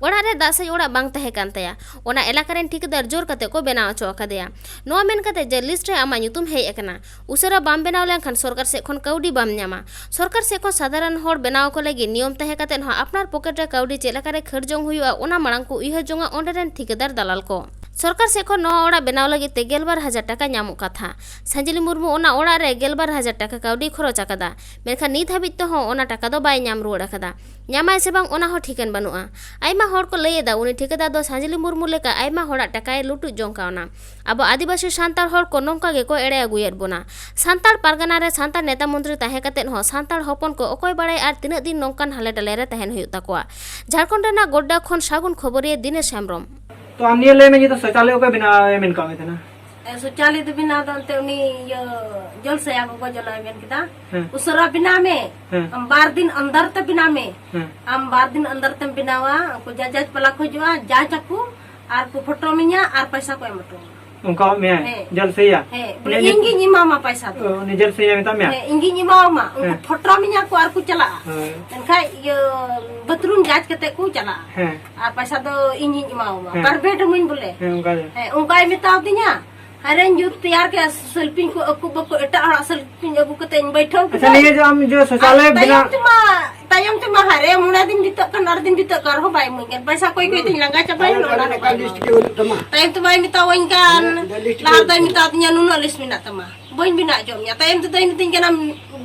ᱚᱲᱟᱜ ᱨᱮ ᱫᱟᱜ ᱥᱮᱡ ᱚᱲᱟᱜ ᱵᱟᱝ ᱛᱟᱦᱮᱸ ᱠᱟᱱ ᱛᱟᱭᱟ᱾ ᱚᱱᱟ ᱮᱞᱟᱠᱟ ᱨᱮᱱ ᱴᱷᱤᱠᱟᱹᱫᱟᱨ ᱡᱳᱨ ᱠᱟᱛᱮ ᱠᱚ ᱵᱮᱱᱟᱣ ᱦᱚᱪᱚ ᱟᱠᱟᱫᱮᱭᱟ᱾ ᱱᱚᱣᱟ ᱢᱮᱱ ᱠᱟᱛᱮ ᱡᱮ ᱞᱤᱥᱴ ᱨᱮ ᱟᱢᱟᱜ ᱧᱩᱛᱩᱢ ᱦᱮᱡ ᱟᱠᱟᱱᱟ, ᱩᱥᱟᱹᱨᱟ ᱵᱟᱢ ᱵᱮᱱᱟᱣ ᱞᱮᱱᱠᱷᱟᱱ ᱥᱚᱨᱠᱟᱨ ᱥᱮᱫ ᱠᱷᱚᱱ ᱠᱟᱹᱣᱰᱤ ᱵᱟᱢ ᱧᱟᱢᱟ᱾ ᱥᱚᱨᱠᱟᱨ ᱥᱮᱫ ᱠᱷᱚᱱ ᱥᱟᱫᱷᱟᱨᱚᱱ ᱦᱚᱲ ᱵᱮᱱᱟᱣ ᱠᱚ ᱞᱟᱹᱜᱤᱫ ᱱᱤᱭᱚᱢ ᱛᱟᱦᱮᱸ ᱠᱟᱛᱮ ᱦᱚᱸ ᱟᱯᱱᱟᱨ ᱯᱚᱠᱮᱴ ᱨᱮ ᱠᱟᱹᱣᱰᱤ ᱪᱮᱫ ᱞᱮᱠᱟ ᱨᱮ ᱠᱷᱟᱹᱲ ᱡᱚᱝ ᱦᱩᱭᱩᱜᱼᱟ, ᱚᱱᱟ ᱢᱟᱲᱟᱝ ᱠᱚ ᱩᱭᱦᱟᱹᱨ ᱡᱚᱝᱟ ᱚᱸᱰᱮ ᱨᱮᱱ ᱴᱷᱤᱠᱟᱹᱫᱟᱨ ᱫᱟᱞᱟᱞ ᱠᱚ᱾ ᱥᱚᱨᱠᱟᱨ ᱥᱮᱫ ᱠᱷᱚᱱ ᱱᱚᱣᱟ ᱚᱲᱟᱜ ᱵᱮᱱᱟᱣ ᱞᱟᱹᱜᱤᱫ ᱛᱮ ᱜᱮᱞᱵᱟᱨ ᱦᱟᱡᱟᱨ ᱴᱟᱠᱟ ᱧᱟᱢᱚᱜ ᱠᱟᱛᱷᱟ᱾ ᱥᱟᱸᱡᱽᱞᱤ ᱢᱩᱨᱢᱩ ᱚᱱᱟ ᱚᱲᱟᱜ ᱨᱮ ᱜᱮᱞᱵᱟᱨ ᱦᱟᱡᱟᱨ ᱴᱟᱠᱟ ᱠᱟᱹᱣᱰᱤ ᱠᱷᱚᱨᱚᱪ ᱟᱠᱟᱫᱟ, ᱢᱮᱱᱠᱷᱟᱱ ᱱᱤᱛ ᱦᱟᱹᱵᱤᱡ ᱛᱮᱦᱚᱸ ᱚᱱᱟ ᱴᱟᱠᱟ ᱫᱚ ᱵᱟᱭ ᱧᱟᱢ ᱨᱩᱣᱟᱹᱲ ᱟᱠᱟᱫᱟ᱾ ᱧᱟᱢᱟᱭ ᱥᱮ ᱵᱟᱝ, ᱚᱱᱟ ᱦᱚᱸ ᱴᱷᱤᱠᱟᱹᱱ ᱵᱟᱹᱱᱩᱜᱼᱟ᱾ ᱟᱭᱢᱟ ᱦᱚᱲ ᱠᱚ ᱞᱟᱹᱭ ᱮᱫᱟ, ᱩᱱᱤ ᱴᱷᱤᱠᱟᱹᱫᱟᱨ ᱫᱚ ᱥᱟᱸᱡᱽᱞᱤ ᱢᱩᱨᱢᱩ ᱞᱮᱠᱟ ᱟᱭᱢᱟ ᱦᱚᱲᱟᱜ ᱴᱟᱠᱟᱭ ᱞᱩᱴᱩᱡ ᱡᱚᱝ ᱠᱟᱣᱱᱟ᱾ ᱟᱵᱚ ᱟᱹᱫᱤᱵᱟᱹᱥᱤ ᱥᱟᱱᱛᱟᱲ ᱦᱚᱲ ᱠᱚ ᱱᱚᱝᱠᱟ ᱜᱮᱠᱚ ᱮᱲᱮ ᱟᱹᱜᱩᱭᱮᱫ ᱵᱚᱱᱟ᱾ ᱥᱟᱱᱛᱟᱲ ᱯᱟᱨᱜᱟᱱᱟ ᱨᱮ ᱥᱟᱱᱛᱟᱲ ᱱᱮᱛᱟ ᱢᱚᱱᱛᱨᱤ ᱛᱟᱦᱮᱸ ᱠᱟᱛᱮᱫ ᱦᱚᱸ ᱥᱟᱱᱛᱟᱲ ᱦᱚᱯᱚᱱ ᱠᱚ ᱚᱠᱚᱭ ᱵᱟᱲᱟᱭ ᱟᱨ ᱛᱤᱱᱟᱹᱜ ᱫᱤᱱ ᱱᱚᱝᱠᱟᱱ ᱦᱟᱞᱮ ᱰᱟᱞᱮ ᱨᱮ ᱛᱟᱦᱮᱱ ᱦᱩᱭᱩᱜ ᱛᱟᱠᱚᱣᱟ᱾ ᱡᱷᱟᱲᱠᱷᱚᱸᱰ ᱨᱮᱱᱟᱜ ᱜᱚᱰᱰᱟ ᱠᱷᱚᱱ ᱥᱟᱹᱜᱩᱱ ᱠᱷᱚᱵᱚᱨᱤᱭᱟᱹ ᱫᱤᱱᱮᱥ ᱦᱮᱢᱵᱨᱚᱢ᱾ ᱛᱚ ᱟᱢ ᱱᱤᱭᱟᱹ ᱞᱟᱹᱭ ᱢᱮ ᱡᱮ ᱥᱚᱪᱟᱞᱚᱭ ᱚᱠᱚᱭ ᱵᱮᱱᱟᱣ ᱮ ᱢᱮᱱ ᱠᱟᱜ ᱢᱮ ᱛᱟᱦᱮᱱᱟ? ᱮ, ᱥᱚᱪᱟᱞᱚᱭ ᱫᱚ ᱵᱮᱱᱟᱣ ᱫᱚ ᱮᱱᱛᱮ ᱩᱱᱤ ᱤᱭᱟᱹ ᱡᱚᱞ ᱥᱮᱭᱟ ᱜᱚᱜᱚ ᱡᱚᱞᱟᱭ ᱢᱮᱱ ᱠᱮᱫᱟ᱾ ᱦᱮᱸ᱾ ᱩᱥᱟᱹᱨᱟ ᱵᱮᱱᱟᱣ ᱢᱮ᱾ ᱦᱮᱸ᱾ ᱟᱢ ᱵᱟᱨ ᱫᱤᱱ ᱟᱱᱫᱟᱨ ᱛᱮ ᱵᱮᱱᱟᱣ ᱢᱮ᱾ ᱦᱮᱸ᱾ ᱟᱢ ᱵᱟᱨ ᱫᱤᱱ ᱟᱱᱫᱟᱨ ᱛᱮᱢ ᱵᱮᱱᱟᱣᱟ, ᱩᱱᱠᱩ ᱡᱟᱡᱟᱡ ᱯᱟᱞᱟ ᱠᱚ ᱦᱤᱡᱩᱜᱼᱟ, ᱡᱟᱡ ᱟᱠᱚ ᱟᱨ ᱠᱚ ᱯᱷᱳᱴᱳ ᱢᱮᱧᱟ ᱟᱨ ᱯᱚᱭᱥᱟ ᱠᱚ ᱮᱢ ᱦᱚᱴᱚ ᱟᱢᱟ᱾ ᱚᱱᱠᱟ ᱢᱮᱭᱟᱭ? ᱦᱮᱸ᱾ ᱡᱚᱞ ᱥᱮᱭᱟ? ᱦᱮᱸ, ᱵᱚᱞᱮ ᱩᱱᱤ ᱤᱧ ᱜᱤᱧ ᱮᱢᱟᱢᱟ ᱯᱚᱭᱥᱟ ᱫᱚ᱾ ᱚ, ᱩᱱᱤ ᱡᱚᱞ ᱥᱮᱭᱟ ᱢᱮᱛᱟᱜ ᱢᱮᱭᱟ? ᱦᱮᱸ, ᱤᱧ ᱜᱤᱧ ᱮᱢᱟᱢᱟ᱾ ᱩᱱᱠᱩ ᱦᱮᱸ᱾ ᱯᱷᱳᱴᱳ ᱢᱮᱧᱟ ᱠᱚ ᱟᱨ ᱠᱚ ᱪᱟᱞᱟᱜᱼᱟ᱾ ᱦᱳᱭ᱾ ᱮᱱᱠᱷᱟᱡ ᱤᱭᱟᱹ ᱵᱟᱛᱷᱨᱩᱢ ᱡᱟᱡ ᱠᱟᱛᱮ ᱠᱚ ᱪᱟᱞᱟᱜᱼᱟ᱾ ᱦᱮᱸ᱾ ᱟᱨ ᱯᱚᱭᱥᱟ ᱫᱚ ᱤᱧᱤᱧ ᱮᱢᱟᱣᱟᱢᱟ᱾ ᱦᱮᱸ᱾ ᱯᱨᱟᱭᱵᱷᱮᱴ ᱮᱢᱟᱹᱧ ᱵᱚᱞᱮ᱾ ᱦᱮᱸ, ᱚᱱᱠᱟ ᱜᱮ᱾ ᱦᱮᱸ, ᱚᱱᱠᱟᱭ ᱢᱮᱛᱟᱣ ᱫᱤᱧᱟ᱾ ᱟᱨᱮᱧ ᱡᱩᱛ ᱛᱮᱭᱟᱨ ᱠᱮᱫᱼᱟ, ᱥᱮᱞᱯᱤᱧ ᱠᱚ ᱟᱹᱜᱩ ᱵᱟᱠᱚ, ᱮᱴᱟᱜ ᱦᱚᱲᱟᱜ ᱥᱮᱞᱯᱤᱧ ᱟᱹᱜᱩ ᱠᱟᱛᱮ ᱤᱧ ᱵᱟᱹᱭᱴᱷᱟᱹᱣ ᱟᱪᱪᱷᱟ, ᱠᱮᱫᱟ᱾ ᱱᱤᱭᱟᱹ ᱡᱮ ᱟᱢ ᱡᱮ ᱟᱨ ᱥᱚᱪᱟᱞᱚᱭ ᱛᱟᱭᱚᱢ ᱵᱮᱱᱟᱣ ᱛᱮᱢᱟ, ᱛᱟᱭᱚᱢ ᱛᱮᱢᱟ ᱦᱟᱨᱮ ᱢᱚᱬᱮ ᱫᱤᱱ ᱵᱤᱛᱟᱹᱜ ᱠᱟᱱ, ᱟᱨ ᱫᱤᱱ ᱵᱤᱛᱟᱹᱜ ᱠᱟᱱ ᱨᱮᱦᱚᱸ ᱵᱟᱭ ᱤᱢᱟᱹᱧ ᱠᱟᱱ᱾ ᱯᱚᱭᱥᱟ ᱠᱚᱭ ᱠᱚᱭ ᱛᱤᱧ ᱞᱟᱸᱜᱟ ᱪᱟᱵᱟᱭᱮᱱᱟ᱾ ᱚᱱᱟ ᱨᱮ ᱵᱟᱭ ᱞᱤᱥᱴ ᱜᱮ ᱵᱟᱹᱱᱩᱜ ᱛᱟᱢᱟ᱾ ᱛᱟᱭᱚᱢ ᱛᱮ ᱵᱟᱭ ᱢᱮᱛᱟᱣᱟᱹᱧ ᱠᱟᱱ, ᱞᱤᱥᱴ ᱞᱟᱦᱟ ᱜᱮ ᱫᱚᱭ ᱵᱟᱹᱱᱩᱜ ᱢᱮᱛᱟ ᱛᱟᱢᱟ᱾ ᱫᱤᱧᱟ, "ᱱᱩᱱᱟᱹᱜ ᱞᱤᱥᱴ ᱢᱮᱱᱟᱜ ᱛᱟᱢᱟ, ᱵᱟᱹᱧ ᱵᱮᱱᱟᱣ ᱦᱚᱪᱚ ᱢᱮᱭᱟ᱾" ᱛᱟᱭᱚᱢ ᱛᱮᱫᱚᱭ ᱢᱤᱛᱟᱹᱧ ᱠᱟᱱᱟ,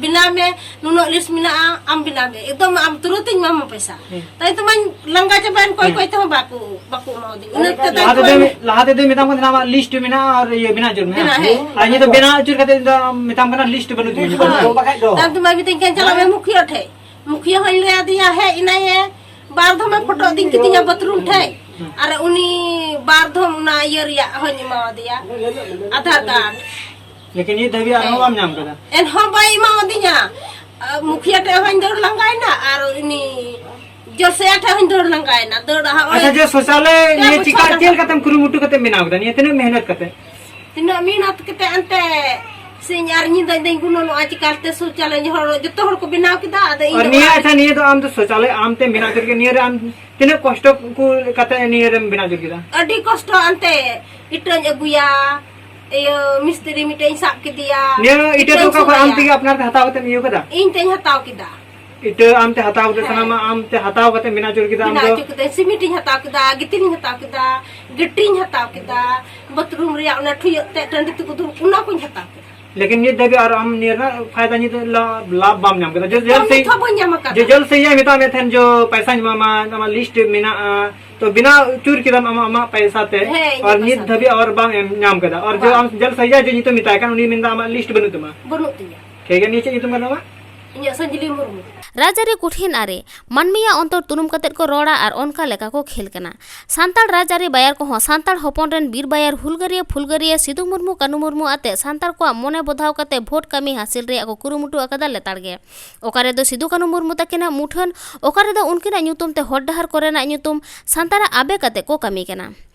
ᱵᱮᱱᱟᱣ ᱢᱮ, ᱱᱩᱱᱟᱹᱜ ᱞᱤᱥᱴ ᱢᱮᱱᱟᱜᱼᱟ, ᱟᱢ ᱵᱮᱱᱟᱣ ᱢᱮ, ᱮᱠᱫᱚᱢ ᱟᱢ ᱛᱩᱨᱟᱹᱛ ᱤᱧ ᱮᱢᱟᱢᱟ ᱯᱚᱭᱥᱟ᱾ ᱦᱮᱸ᱾ ᱛᱟᱭ ᱛᱚ ᱢᱟᱧ ᱞᱟᱸᱜᱟ ᱪᱟᱵᱟᱭᱮᱱ, ᱠᱚᱭ ᱦᱮᱸ᱾ ᱠᱚᱭ ᱛᱮᱦᱚᱸ ᱵᱟᱠᱚ, ᱵᱟᱠᱚ ᱮᱢᱟᱣᱫᱤᱧ᱾ ᱤᱱᱟᱹ ᱛᱮᱫᱚ ᱞᱟᱦᱟ ᱛᱮᱫᱚ, ᱠᱚᱭ ᱞᱟᱦᱟ ᱛᱮᱫᱚ ᱢᱮᱛᱟᱢ ᱠᱟᱱ ᱛᱟᱦᱮᱱᱟ, "ᱟᱢᱟᱜ ᱞᱤᱥᱴ ᱢᱮᱱᱟᱜᱼᱟ ᱟᱨ ᱤᱭᱟᱹ ᱵᱮᱱᱟᱣ ᱟᱹᱪᱩᱨ ᱢᱮ", ᱦᱮᱸ᱾ ᱵᱮᱱᱟᱣ, ᱦᱮᱸ᱾ ᱟᱨ ᱱᱤᱛᱚᱜ ᱵᱮᱱᱟᱣ ᱟᱹᱪᱩᱨ ᱠᱟᱛᱮ ᱫᱚ ᱢᱮᱛᱟᱢ ᱠᱟᱱᱟ, "ᱞᱤᱥᱴ ᱵᱟᱹᱱᱩᱜ ᱛᱤᱧᱟ᱾" ᱦᱳᱭ᱾ ᱛᱟᱭᱚᱢ ᱛᱮ ᱢᱟ ᱢᱤᱛᱟᱹᱧ ᱠᱟᱱ, "ᱪᱟᱞᱟᱜ ᱢᱮ ᱢᱩᱠᱷᱤᱭᱟᱹ ᱴᱷᱮᱡ᱾" ᱢᱩᱠᱷᱤᱭᱟᱹ ᱦᱚᱸᱧ ᱞᱟᱹᱭ ᱟᱫᱮᱭᱟ, ᱦᱮᱡ ᱮᱱᱟᱭᱮ, ᱵᱟᱨ ᱫᱷᱚᱢᱮ ᱯᱷᱳᱴᱳ ᱤᱫᱤᱧ ᱠᱤᱫᱤᱧᱟ ᱵᱟᱛᱷᱨᱩᱢ ᱴᱷᱮᱡ, ᱟᱨ ᱩᱱᱤ ᱵᱟᱨ ᱫᱷᱚᱢ ᱚᱱᱟ ᱤᱭᱟᱹ ᱨᱮᱭᱟᱜ ᱦᱚᱸᱧ ᱮᱢᱟᱣᱟᱫᱮᱭᱟ, ᱟᱫᱷᱟᱨ ᱠᱟᱨᱰ᱾ ᱞᱮᱠᱤᱱ ᱱᱤᱛ ᱫᱷᱟᱹᱵᱤᱡ ᱟᱨᱦᱚᱸ ᱦᱮᱸ᱾ ᱵᱟᱢ ᱧᱟᱢ ᱠᱟᱫᱟ? ᱮᱱᱦᱚᱸ ᱵᱟᱭ ᱮᱢᱟᱣᱟᱫᱤᱧᱟ᱾ ᱟᱨ ᱢᱩᱠᱷᱤᱭᱟᱹ ᱴᱷᱮᱡ ᱦᱚᱸᱧ ᱫᱟᱹᱲ ᱞᱟᱸᱜᱟᱭᱮᱱᱟ, ᱟᱨ ᱩᱱᱤ ᱡᱚᱥᱮᱭᱟ ᱴᱷᱮᱡ ᱦᱚᱸᱧ ᱫᱟᱹᱲ ᱞᱟᱸᱜᱟᱭᱮᱱᱟ᱾ ᱫᱟᱹᱲ ᱦᱟᱸᱜ ᱟᱪᱪᱷᱟ, ᱚᱭ ᱡᱮ ᱥᱚᱪᱟᱞᱚᱭ ᱯᱮ ᱱᱤᱭᱟᱹ ᱵᱚᱪᱷᱚᱨ ᱪᱤᱠᱟ, ᱞᱟᱜᱟᱜ ᱪᱮᱫ ᱞᱮᱠᱟᱛᱮᱢ ᱠᱩᱨᱩᱢᱩᱴᱩ ᱠᱟᱛᱮᱢ ᱵᱮᱱᱟᱣ ᱠᱮᱫᱟ? ᱱᱤᱭᱟᱹ ᱛᱤᱱᱟᱹᱜ ᱢᱮᱦᱱᱚᱛ ᱠᱟᱛᱮ? ᱛᱤᱱᱟᱹᱜ ᱢᱮᱦᱱᱚᱛ ᱠᱟᱛᱮ ᱮᱱᱛᱮ ᱥᱤᱧ ᱟᱨ ᱧᱤᱫᱟᱹ ᱤᱧ ᱫᱚᱧ ᱜᱩᱱᱟᱹᱱᱚᱜᱼᱟ, ᱪᱤᱠᱟᱞᱛᱮ ᱥᱚᱪᱟᱞᱚᱭ ᱦᱚᱲ ᱡᱚᱛᱚ ᱦᱚᱲ ᱠᱚ ᱵᱮᱱᱟᱣ ᱠᱮᱫᱟ, ᱟᱫᱚ ᱤᱧ ᱟᱨ ᱫᱚ ᱱᱤᱭᱟᱹ, ᱚᱲᱟᱜ ᱟᱪᱪᱷᱟ, ᱱᱤᱭᱟᱹ ᱫᱚ ᱟᱢ ᱫᱚ ᱥᱚᱪᱟᱞᱚᱭ ᱟᱢ ᱛᱮᱢ ᱵᱮᱱᱟᱣ ᱠᱮᱫ ᱜᱮ, ᱱᱤᱭᱟᱹ ᱨᱮ ᱟᱢ ᱛᱤᱱᱟᱹᱜ ᱠᱚᱥᱴᱚ ᱠᱚ ᱠᱟᱛᱮ ᱱᱤᱭᱟᱹ ᱨᱮᱢ ᱵᱮᱱᱟᱣ ᱦᱚᱪᱚ ᱠᱮᱫᱟ? ᱟᱹᱰᱤ ᱠᱚᱥᱴᱚ, ᱟᱱᱛᱮ ᱤᱴᱟᱹᱧ ᱟᱹᱜᱩᱭᱟ, ᱤᱭᱟᱹ ᱢᱤᱥᱛᱨᱤ ᱢᱤᱫᱴᱮᱡ ᱤᱧ ᱥᱟᱵ ᱠᱮᱫᱮᱭᱟ, ᱱᱤᱭᱟᱹ ᱤᱴᱟᱹ ᱫᱚ ᱤᱴᱟᱹᱧ ᱚᱠᱟ ᱠᱷᱚᱱ ᱟᱢ ᱥᱩᱨᱟᱭᱟ᱾ ᱛᱮᱜᱮ ᱟᱯᱱᱟᱨ ᱛᱮ ᱦᱟᱛᱟᱣ ᱠᱟᱛᱮᱢ ᱤᱭᱟᱹ ᱠᱟᱫᱟ? ᱤᱧ ᱛᱮᱧ ᱦᱟᱛᱟᱣ ᱠᱮᱫᱟ᱾ ᱤᱴᱟᱹ ᱟᱢ ᱛᱮ ᱦᱟᱛᱟᱣ ᱠᱟᱛᱮ, ᱦᱮᱸ᱾ ᱥᱟᱱᱟᱢᱟᱜ ᱟᱢ ᱛᱮ ᱦᱟᱛᱟᱣ ᱠᱟᱛᱮ ᱵᱮᱱᱟᱣ ᱦᱚᱪᱚ ᱠᱮᱫᱟ ᱟᱢ ᱵᱮᱱᱟᱣ ᱫᱚ? ᱦᱚᱪᱚ ᱠᱮᱫᱟᱹᱧ, ᱥᱤᱢᱤᱴ ᱤᱧ ᱦᱟᱛᱟᱣ ᱠᱮᱫᱟ, ᱜᱤᱛᱤᱞ ᱤᱧ ᱦᱟᱛᱟᱣ ᱠᱮᱫᱟ, ᱜᱟᱹᱴᱤᱧ ᱦᱟᱛᱟᱣ ᱠᱮᱫᱟ, ᱵᱟᱛᱷᱨᱩᱢ ᱨᱮᱭᱟᱜ ᱚᱱᱟ ᱴᱷᱩᱭᱟᱹᱜ ᱛᱮ ᱴᱟᱺᱰᱤ ᱛᱮᱠᱚ ᱫᱩᱲᱩᱵ, ᱚᱱᱟ ᱠᱚᱧ ᱦᱟᱛᱟᱣ ᱠᱮᱫᱟ᱾ ᱞᱮᱠᱤᱱ ᱱᱤᱛ ᱫᱷᱟᱹᱵᱤᱡ ᱟᱨ ᱟᱢ ᱱᱤᱭᱟᱹ ᱨᱮᱱᱟᱜ ᱯᱷᱟᱭᱫᱟ ᱱᱤᱛ ᱞᱟ-, ᱞᱟᱵᱷ ᱵᱟᱢ ᱧᱟᱢ ᱠᱮᱫᱟ᱾ ᱡᱮ ᱡᱚᱞ ᱱᱤᱛ ᱥᱮ, ᱦᱚᱸ ᱵᱟᱹᱧ ᱧᱟᱢ ᱟᱠᱟᱫᱟ᱾ ᱡᱮ ᱡᱚᱞ ᱥᱮᱭᱟ ᱢᱮᱛᱟᱜ ᱢᱮ ᱛᱟᱦᱮᱱ, "ᱡᱚ ᱯᱟᱭᱥᱟᱧ ᱮᱢᱟᱢᱟ, ᱟᱢᱟᱜ ᱞᱤᱥᱴ ᱢᱮᱱᱟᱜᱼᱟ", ᱛᱚ ᱵᱮᱱᱟᱣ ᱟᱹᱪᱩᱨ ᱠᱮᱫᱟᱢ ᱟᱢᱟᱜ, ᱟᱢᱟᱜ ᱯᱟᱭᱥᱟ ᱛᱮ, ᱦᱮᱸ, ᱤᱧᱟᱹᱜ ᱟᱨ ᱱᱤᱛ ᱯᱟᱭᱥᱟ ᱫᱷᱟᱹᱵᱤᱡ ᱛᱮ᱾ ᱟᱨ ᱵᱟᱢ ᱮᱢ ᱧᱟᱢ ᱠᱮᱫᱟ᱾ ᱟᱨ ᱡᱚ ᱵᱟᱝ᱾ ᱟᱢ ᱡᱚᱞ ᱥᱮᱭᱟ ᱡᱮ ᱧᱩᱛᱩᱢ ᱢᱮᱛᱟᱭ ᱠᱟᱱ, ᱩᱱᱤ ᱢᱮᱱᱫᱟ ᱟᱢᱟᱜ ᱞᱤᱥᱴ ᱵᱟᱹᱱᱩᱜ ᱛᱟᱢᱟ᱾ ᱵᱟᱹᱱᱩᱜ ᱛᱤᱧᱟ᱾ ᱴᱷᱤᱠ ᱜᱮᱭᱟ, ᱱᱤᱭᱟᱹ ᱪᱮᱫ ᱧᱩᱛᱩᱢ ᱠᱟᱱ ᱛᱟᱢᱟ? ᱤᱧᱟᱹᱜ ᱥᱟᱹᱧᱡᱞᱤ ᱢᱩᱨᱢᱩ᱾ ᱨᱟᱡᱽᱟᱹᱨᱤ ᱠᱩᱴᱷᱤᱱ ᱟᱨᱮ, ᱢᱟᱹᱱᱢᱤᱭᱟᱜ ᱚᱱᱛᱚᱨ ᱛᱩᱱᱩᱢ ᱠᱟᱛᱮᱫ ᱠᱚ ᱨᱚᱲᱟ ᱟᱨ ᱚᱱᱠᱟ ᱞᱮᱠᱟ ᱠᱚ ᱠᱷᱮᱞ ᱠᱟᱱᱟ᱾ ᱥᱟᱱᱛᱟᱲ ᱨᱟᱡᱽᱟᱹᱨᱤ ᱵᱟᱭᱟᱨ ᱠᱚᱦᱚᱸ ᱥᱟᱱᱛᱟᱲ ᱦᱚᱯᱚᱱ ᱨᱮᱱ ᱵᱤᱨ ᱵᱟᱭᱟᱨ ᱦᱩᱞᱜᱟᱹᱨᱤᱭᱟᱹ ᱯᱷᱩᱞᱜᱟᱹᱨᱤᱭᱟᱹ ᱥᱤᱫᱩ ᱢᱩᱨᱢᱩ ᱠᱟᱹᱱᱩ ᱢᱩᱨᱢᱩ ᱟᱛᱮ ᱥᱟᱱᱛᱟᱲ ᱠᱚᱣᱟᱜ ᱢᱚᱱᱮ ᱵᱚᱫᱷᱟᱣ ᱠᱟᱛᱮ ᱵᱷᱳᱴ ᱠᱟᱹᱢᱤ ᱦᱟᱹᱥᱤᱞ ᱨᱮᱭᱟᱜ ᱠᱚ ᱠᱩᱨᱩᱢᱩᱴᱩ ᱟᱠᱟᱫᱟ ᱞᱮᱛᱟᱲ ᱜᱮ᱾ ᱚᱠᱟ ᱨᱮᱫᱚ ᱥᱤᱫᱩ ᱠᱟᱹᱱᱩ ᱢᱩᱨᱢᱩ ᱛᱟᱹᱠᱤᱱᱟᱜ ᱢᱩᱴᱷᱟᱹᱱ, ᱚᱠᱟ ᱨᱮᱫᱚ ᱩᱱᱠᱤᱱᱟᱜ ᱧᱩᱛᱩᱢ ᱛᱮ ᱦᱚᱨ ᱰᱟᱦᱟᱨ ᱠᱚᱨᱮᱱᱟᱜ ᱧᱩᱛᱩᱢ ᱥᱟᱱᱛᱟᱲᱟᱜ ᱟᱵᱮᱜ ᱟᱛᱮ ᱠᱚ ᱠᱟᱹᱢᱤ ᱠᱟᱱᱟ᱾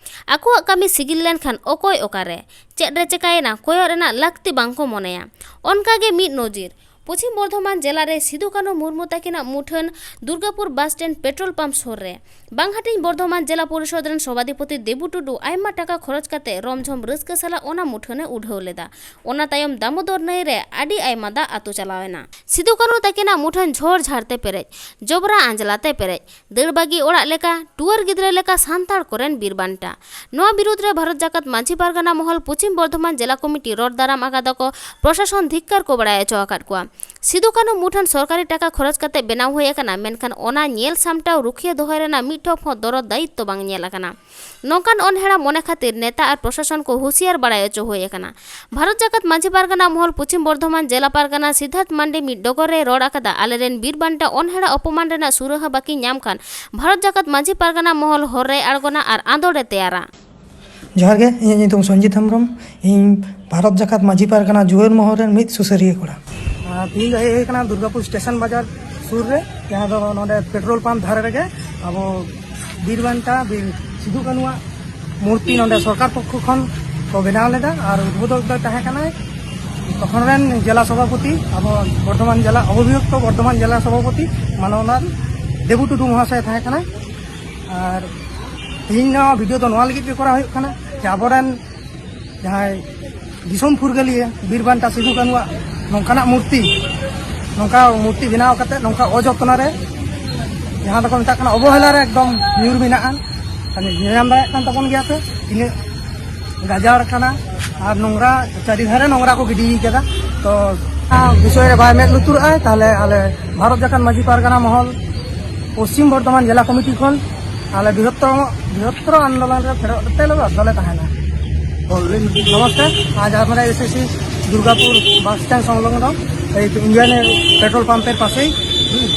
ᱟᱠᱚᱣᱟᱜ ᱠᱟᱹᱢᱤ ᱥᱤᱜᱤᱞ ᱞᱮᱱᱠᱷᱟᱱ ᱚᱠᱚᱭ ᱚᱠᱟᱨᱮ, ᱪᱮᱫ ᱨᱮ ᱪᱮᱠᱟᱭᱮᱱᱟ ᱠᱚᱭᱚᱜ ᱨᱮᱱᱟᱜ ᱞᱟᱹᱠᱛᱤ ᱵᱟᱝ ᱠᱚ ᱢᱚᱱᱮᱭᱟ᱾ ᱚᱱᱠᱟ ᱜᱮ ᱢᱤᱫ ᱱᱚᱡᱤᱨ ᱯᱚᱪᱷᱤᱢ ᱵᱚᱨᱫᱷᱚᱢᱟᱱ ᱡᱮᱞᱟ ᱨᱮ ᱥᱤᱫᱩ ᱠᱟᱹᱱᱩ ᱢᱩᱨᱢᱩ ᱛᱟᱹᱠᱤᱱᱟᱜ ᱢᱩᱴᱷᱟᱹᱱ Durgapur bus stand petrol pump ᱥᱩᱨ ᱨᱮ᱾ ᱵᱟᱝᱦᱟᱴᱤᱧ ᱵᱚᱨᱫᱷᱚᱢᱟᱱ ᱡᱮᱞᱟ ᱯᱚᱨᱤᱥᱚᱫ ᱨᱮᱱ ᱥᱚᱵᱷᱟᱫᱷᱤᱯᱚᱛᱤ ᱫᱮᱵᱩ ᱴᱩᱰᱩ ᱟᱭᱢᱟ ᱴᱟᱠᱟ ᱠᱷᱚᱨᱚᱪ ᱠᱟᱛᱮ ᱨᱚᱢ ᱡᱷᱚᱢ ᱨᱟᱹᱥᱠᱟᱹ ᱥᱟᱞᱟᱜ ᱚᱱᱟ ᱢᱩᱴᱷᱟᱹᱱ ᱮ ᱩᱰᱷᱟᱹᱣ ᱞᱮᱫᱟ᱾ ᱚᱱᱟ ᱛᱟᱭᱚᱢ ᱫᱟᱢᱳᱫᱚᱨ ᱱᱟᱹᱭ ᱨᱮ ᱟᱹᱰᱤ ᱟᱭᱢᱟ ᱫᱟᱜ ᱟᱹᱛᱩ ᱪᱟᱞᱟᱣ ᱮᱱᱟ᱾ ᱥᱤᱫᱩ ᱠᱟᱹᱱᱩ ᱛᱟᱹᱠᱤᱱᱟᱜ ᱢᱩᱴᱷᱟᱹᱱ ᱡᱷᱚᱲ ᱡᱷᱟᱲ ᱛᱮ ᱯᱮᱨᱮᱡ, ᱡᱚᱵᱽᱨᱟ ᱟᱸᱡᱽᱞᱟ ᱛᱮ ᱯᱮᱨᱮᱡ, ᱫᱟᱹᱲ ᱵᱟᱹᱜᱤ ᱚᱲᱟᱜ ᱞᱮᱠᱟ, ᱴᱩᱣᱟᱹᱨ ᱜᱤᱫᱽᱨᱟᱹ ᱞᱮᱠᱟ ᱥᱟᱱᱛᱟᱲ ᱠᱚᱨᱮᱱ ᱵᱤᱨ ᱵᱟᱱᱴᱟ᱾ ᱱᱚᱣᱟ ᱵᱤᱨᱩᱫᱽ ᱨᱮ ᱵᱷᱟᱨᱚᱛ ᱡᱟᱠᱟᱛ ᱢᱟᱹᱡᱷᱤ ᱯᱟᱨᱜᱟᱱᱟ ᱢᱚᱦᱚᱞ ᱯᱚᱪᱷᱤᱢ ᱵᱚᱨᱫᱷᱚᱢᱟᱱ ᱡᱮᱞᱟ ᱠᱚᱢᱤᱴᱤ ᱨᱚᱲ ᱫᱟᱨᱟᱢ ᱟᱠᱟᱫᱟ ᱠᱚ, ᱯᱨᱚᱥᱟᱥᱚᱱ ᱫᱷᱤᱠᱠᱟᱨ ᱠᱚ ᱵᱟᱲᱟᱭ ᱦᱚᱪᱚ ᱟᱠᱟᱫ ᱠᱚᱣᱟ᱾ ᱥᱤᱫᱩ ᱠᱟᱹᱱᱦᱩ ᱢᱩᱴᱷᱟᱹᱱ ᱥᱚᱨᱠᱟᱨᱤ ᱴᱟᱠᱟ ᱠᱷᱚᱨᱚᱪ ᱠᱟᱛᱮ ᱵᱮᱱᱟᱣ ᱦᱩᱭ ᱟᱠᱟᱱᱟ, ᱢᱮᱱᱠᱷᱟᱱ ᱚᱱᱟ ᱧᱮᱞ ᱥᱟᱢᱴᱟᱣ ᱨᱩᱠᱷᱤᱭᱟᱹ ᱫᱚᱦᱚᱭ ᱨᱮᱱᱟᱜ ᱢᱤᱫ ᱴᱷᱚᱯ ᱦᱚᱸ ᱫᱚᱨᱚᱫ ᱫᱟᱭᱤᱛᱛᱚ ᱵᱟᱝ ᱧᱮᱞ ᱟᱠᱟᱱᱟ᱾ ᱱᱚᱝᱠᱟᱱ ᱚᱱᱦᱮᱲᱟ ᱢᱚᱱᱮ ᱠᱷᱟᱹᱛᱤᱨ ᱱᱮᱛᱟ ᱟᱨ ᱯᱨᱚᱥᱟᱥᱚᱱ ᱠᱚ ᱦᱩᱥᱤᱭᱟᱨ ᱵᱟᱲᱟᱭ ᱚᱪᱚ ᱦᱩᱭ ᱟᱠᱟᱱᱟ᱾ ᱵᱷᱟᱨᱚᱛ ᱡᱟᱠᱟᱛ ᱢᱟᱹᱡᱷᱤ ᱯᱟᱨᱜᱟᱱᱟ ᱢᱚᱦᱚᱞ ᱯᱚᱪᱷᱤᱢ ᱵᱚᱨᱫᱷᱚᱢᱟᱱ ᱡᱮᱞᱟ ᱯᱟᱨᱜᱟᱱᱟ ᱥᱤᱫᱷᱟᱨᱛᱷ ᱢᱟᱱᱰᱤ ᱢᱤᱫ ᱰᱚᱜᱚᱨ ᱨᱮᱭ ᱨᱚᱲ ᱟᱠᱟᱫᱟ, ᱟᱞᱮᱨᱮᱱ ᱵᱤᱨ ᱵᱟᱱᱴᱟ ᱚᱱᱦᱮᱲᱟ ᱚᱯᱚᱢᱟᱱ ᱨᱮᱱᱟᱜ ᱥᱩᱨᱟᱹᱦᱟ ᱵᱟᱹᱠᱤ ᱧᱟᱢ ᱠᱷᱟᱱ ᱵᱷᱟᱨᱚᱛ ᱡᱟᱠᱟᱛ ᱢᱟᱹᱡᱷᱤ ᱯᱟᱨᱜᱟᱱᱟ ᱢᱚᱦᱚᱞ ᱦᱚᱨ ᱨᱮᱭ ᱟᱬᱜᱚᱱᱟ ᱟᱨ ᱟᱸᱫᱳᱲ ᱮ ᱛᱮᱭᱟᱨᱟ᱾ ᱡᱚᱦᱟᱨ ᱜᱮ, ᱤᱧᱟᱹᱜ ᱧᱩᱛᱩᱢ ᱥᱚᱧᱡᱤᱛ ᱦᱮᱢᱵᱨᱚᱢ᱾ ᱤᱧ ᱵᱷᱟᱨᱚᱛ ᱡᱟᱠᱟᱛ ᱢᱟᱹᱡᱷᱤ ᱯᱟᱨᱜᱟᱱᱟ ᱡᱩᱣᱟᱹᱱ ᱢᱚᱦᱚᱞ ᱨᱮᱱ ᱢᱤᱫ ᱥᱩᱥᱟᱹᱨᱤᱭᱟᱹ ᱠᱚᱲᱟ᱾ ᱟᱨ ᱛᱤᱦᱤᱧ ᱫᱚ ᱦᱮᱡ ᱦᱩᱭ ᱠᱟᱱᱟ ᱫᱩᱨᱜᱟᱯᱩᱨ ᱥᱴᱮᱥᱚᱱ ᱵᱟᱡᱟᱨ ᱥᱩᱨ ᱨᱮ, ᱡᱟᱦᱟᱸ ᱫᱚ ᱱᱚᱰᱮ ᱯᱮᱴᱨᱳᱞ ᱯᱟᱢᱯ ᱫᱷᱟᱨᱮ ᱨᱮᱜᱮ ᱟᱵᱚ ᱵᱤᱨ ᱵᱟᱱᱴᱟ ᱵᱤᱨ ᱥᱤᱫᱩ ᱠᱟᱹᱱᱩᱣᱟᱜ ᱢᱩᱨᱛᱤ ᱱᱚᱰᱮ ᱥᱚᱨᱠᱟᱨ ᱯᱚᱠᱠᱷᱚ ᱠᱷᱚᱱ ᱠᱚ ᱵᱮᱱᱟᱣ ᱞᱮᱫᱟ᱾ ᱟᱨ ᱩᱫᱵᱳᱫᱷᱚᱠ ᱫᱚᱭ ᱛᱟᱦᱮᱸ ᱠᱟᱱᱟᱭ ᱛᱚᱠᱷᱚᱱ ᱨᱮᱱ ᱡᱮᱞᱟ ᱥᱚᱵᱷᱟᱯᱚᱛᱤ, ᱟᱵᱚ ᱵᱚᱨᱫᱷᱚᱢᱟᱱ ᱡᱮᱞᱟ, ᱚᱵᱷᱤᱭᱩᱠᱛᱚ ᱵᱚᱨᱫᱷᱚᱢᱟᱱ ᱡᱮᱞᱟ ᱥᱚᱵᱷᱟᱯᱚᱛᱤ ᱢᱟᱱᱚᱱᱟᱱ ᱫᱮᱵᱩ ᱴᱩᱰᱩ ᱢᱚᱦᱟᱥᱚᱭ ᱛᱟᱦᱮᱸ ᱠᱟᱱᱟᱭ᱾ ᱟᱨ ᱛᱮᱦᱮᱧ ᱱᱚᱣᱟ ᱵᱷᱤᱰᱤᱭᱳ ᱫᱚ ᱱᱚᱣᱟ ᱞᱟᱹᱜᱤᱫ ᱜᱮ ᱠᱚᱨᱟᱣ ᱦᱩᱭᱩᱜ ᱠᱟᱱᱟ ᱡᱮ ᱟᱵᱚᱨᱮᱱ ᱡᱟᱦᱟᱸᱭ ᱫᱤᱥᱚᱢ ᱯᱷᱩᱨᱜᱟᱹᱞᱤᱭᱟᱹ ᱵᱤᱨ ᱵᱟᱱᱴᱟ ᱥᱤᱫᱩ ᱠᱟᱹᱱᱩᱣᱟᱜ ᱱᱚᱝᱠᱟᱱᱟᱜ ᱢᱩᱨᱛᱤ, ᱱᱚᱝᱠᱟ ᱢᱩᱨᱛᱤ ᱵᱮᱱᱟᱣ ᱠᱟᱛᱮ ᱱᱚᱝᱠᱟ ᱚᱡᱚᱛᱱᱚ ᱨᱮ, ᱡᱟᱦᱟᱸ ᱫᱚᱠᱚ ᱢᱮᱛᱟᱜ ᱠᱟᱱᱟ ᱚᱵᱚᱦᱮᱞᱟ ᱨᱮ ᱮᱠᱫᱚᱢ ᱧᱩᱨ ᱢᱮᱱᱟᱜᱼᱟ᱾ ᱛᱟᱦᱞᱮ ᱧᱮᱞ ᱧᱟᱢ ᱫᱟᱲᱮᱭᱟᱜ ᱠᱟᱱ ᱛᱟᱵᱚᱱ ᱜᱮᱭᱟ ᱯᱮ ᱛᱤᱱᱟᱹᱜ ᱜᱟᱡᱟᱲ ᱠᱟᱱᱟ ᱟᱨ ᱱᱚᱝᱨᱟ, ᱪᱟᱹᱨᱤ ᱫᱷᱟᱨᱮ ᱱᱚᱝᱨᱟ ᱠᱚ ᱜᱤᱰᱤ ᱠᱟᱫᱟ᱾ ᱛᱚ ᱚᱱᱟ ᱵᱤᱥᱚᱭ ᱨᱮ ᱵᱟᱭ ᱢᱮᱫ ᱞᱩᱛᱩᱨᱟᱜᱼᱟᱭ, ᱛᱟᱦᱞᱮ ᱟᱞᱮ ᱵᱷᱟᱨᱚᱛ ᱡᱟᱠᱟᱛ ᱢᱟᱹᱡᱷᱤ ᱯᱟᱨᱜᱟᱱᱟ ᱢᱚᱦᱚᱞ ᱯᱚᱥᱪᱤᱢ ᱵᱚᱨᱫᱷᱚᱢᱟᱱ ᱡᱮᱞᱟ ᱠᱚᱢᱤᱴᱤ ᱠᱷᱚᱱ ᱟᱞᱮ ᱵᱨᱤᱦᱚᱛᱛᱚᱨ ᱵᱨᱤᱦᱚᱛᱛᱚᱨ ᱟᱱᱫᱳᱞᱚᱱ ᱨᱮ ᱯᱷᱮᱰᱚᱜ ᱠᱟᱛᱮ ᱞᱮ ᱵᱟᱫᱽᱫᱷᱚ ᱞᱮ ᱛᱟᱦᱮᱱᱟ᱾ ᱱᱚᱢᱚᱥᱛᱮ, ᱟᱡ ᱟᱢᱟᱨᱟ ᱮᱥᱮᱥᱤ ᱫᱩᱨᱜᱟᱯᱩᱨ ᱵᱟᱥ ᱥᱴᱮᱱᱰ ᱥᱚᱝᱞᱚᱜᱱᱚ এই ইন্ডিয়ান পেট্রোল পাম্পের পাশেই। হুম।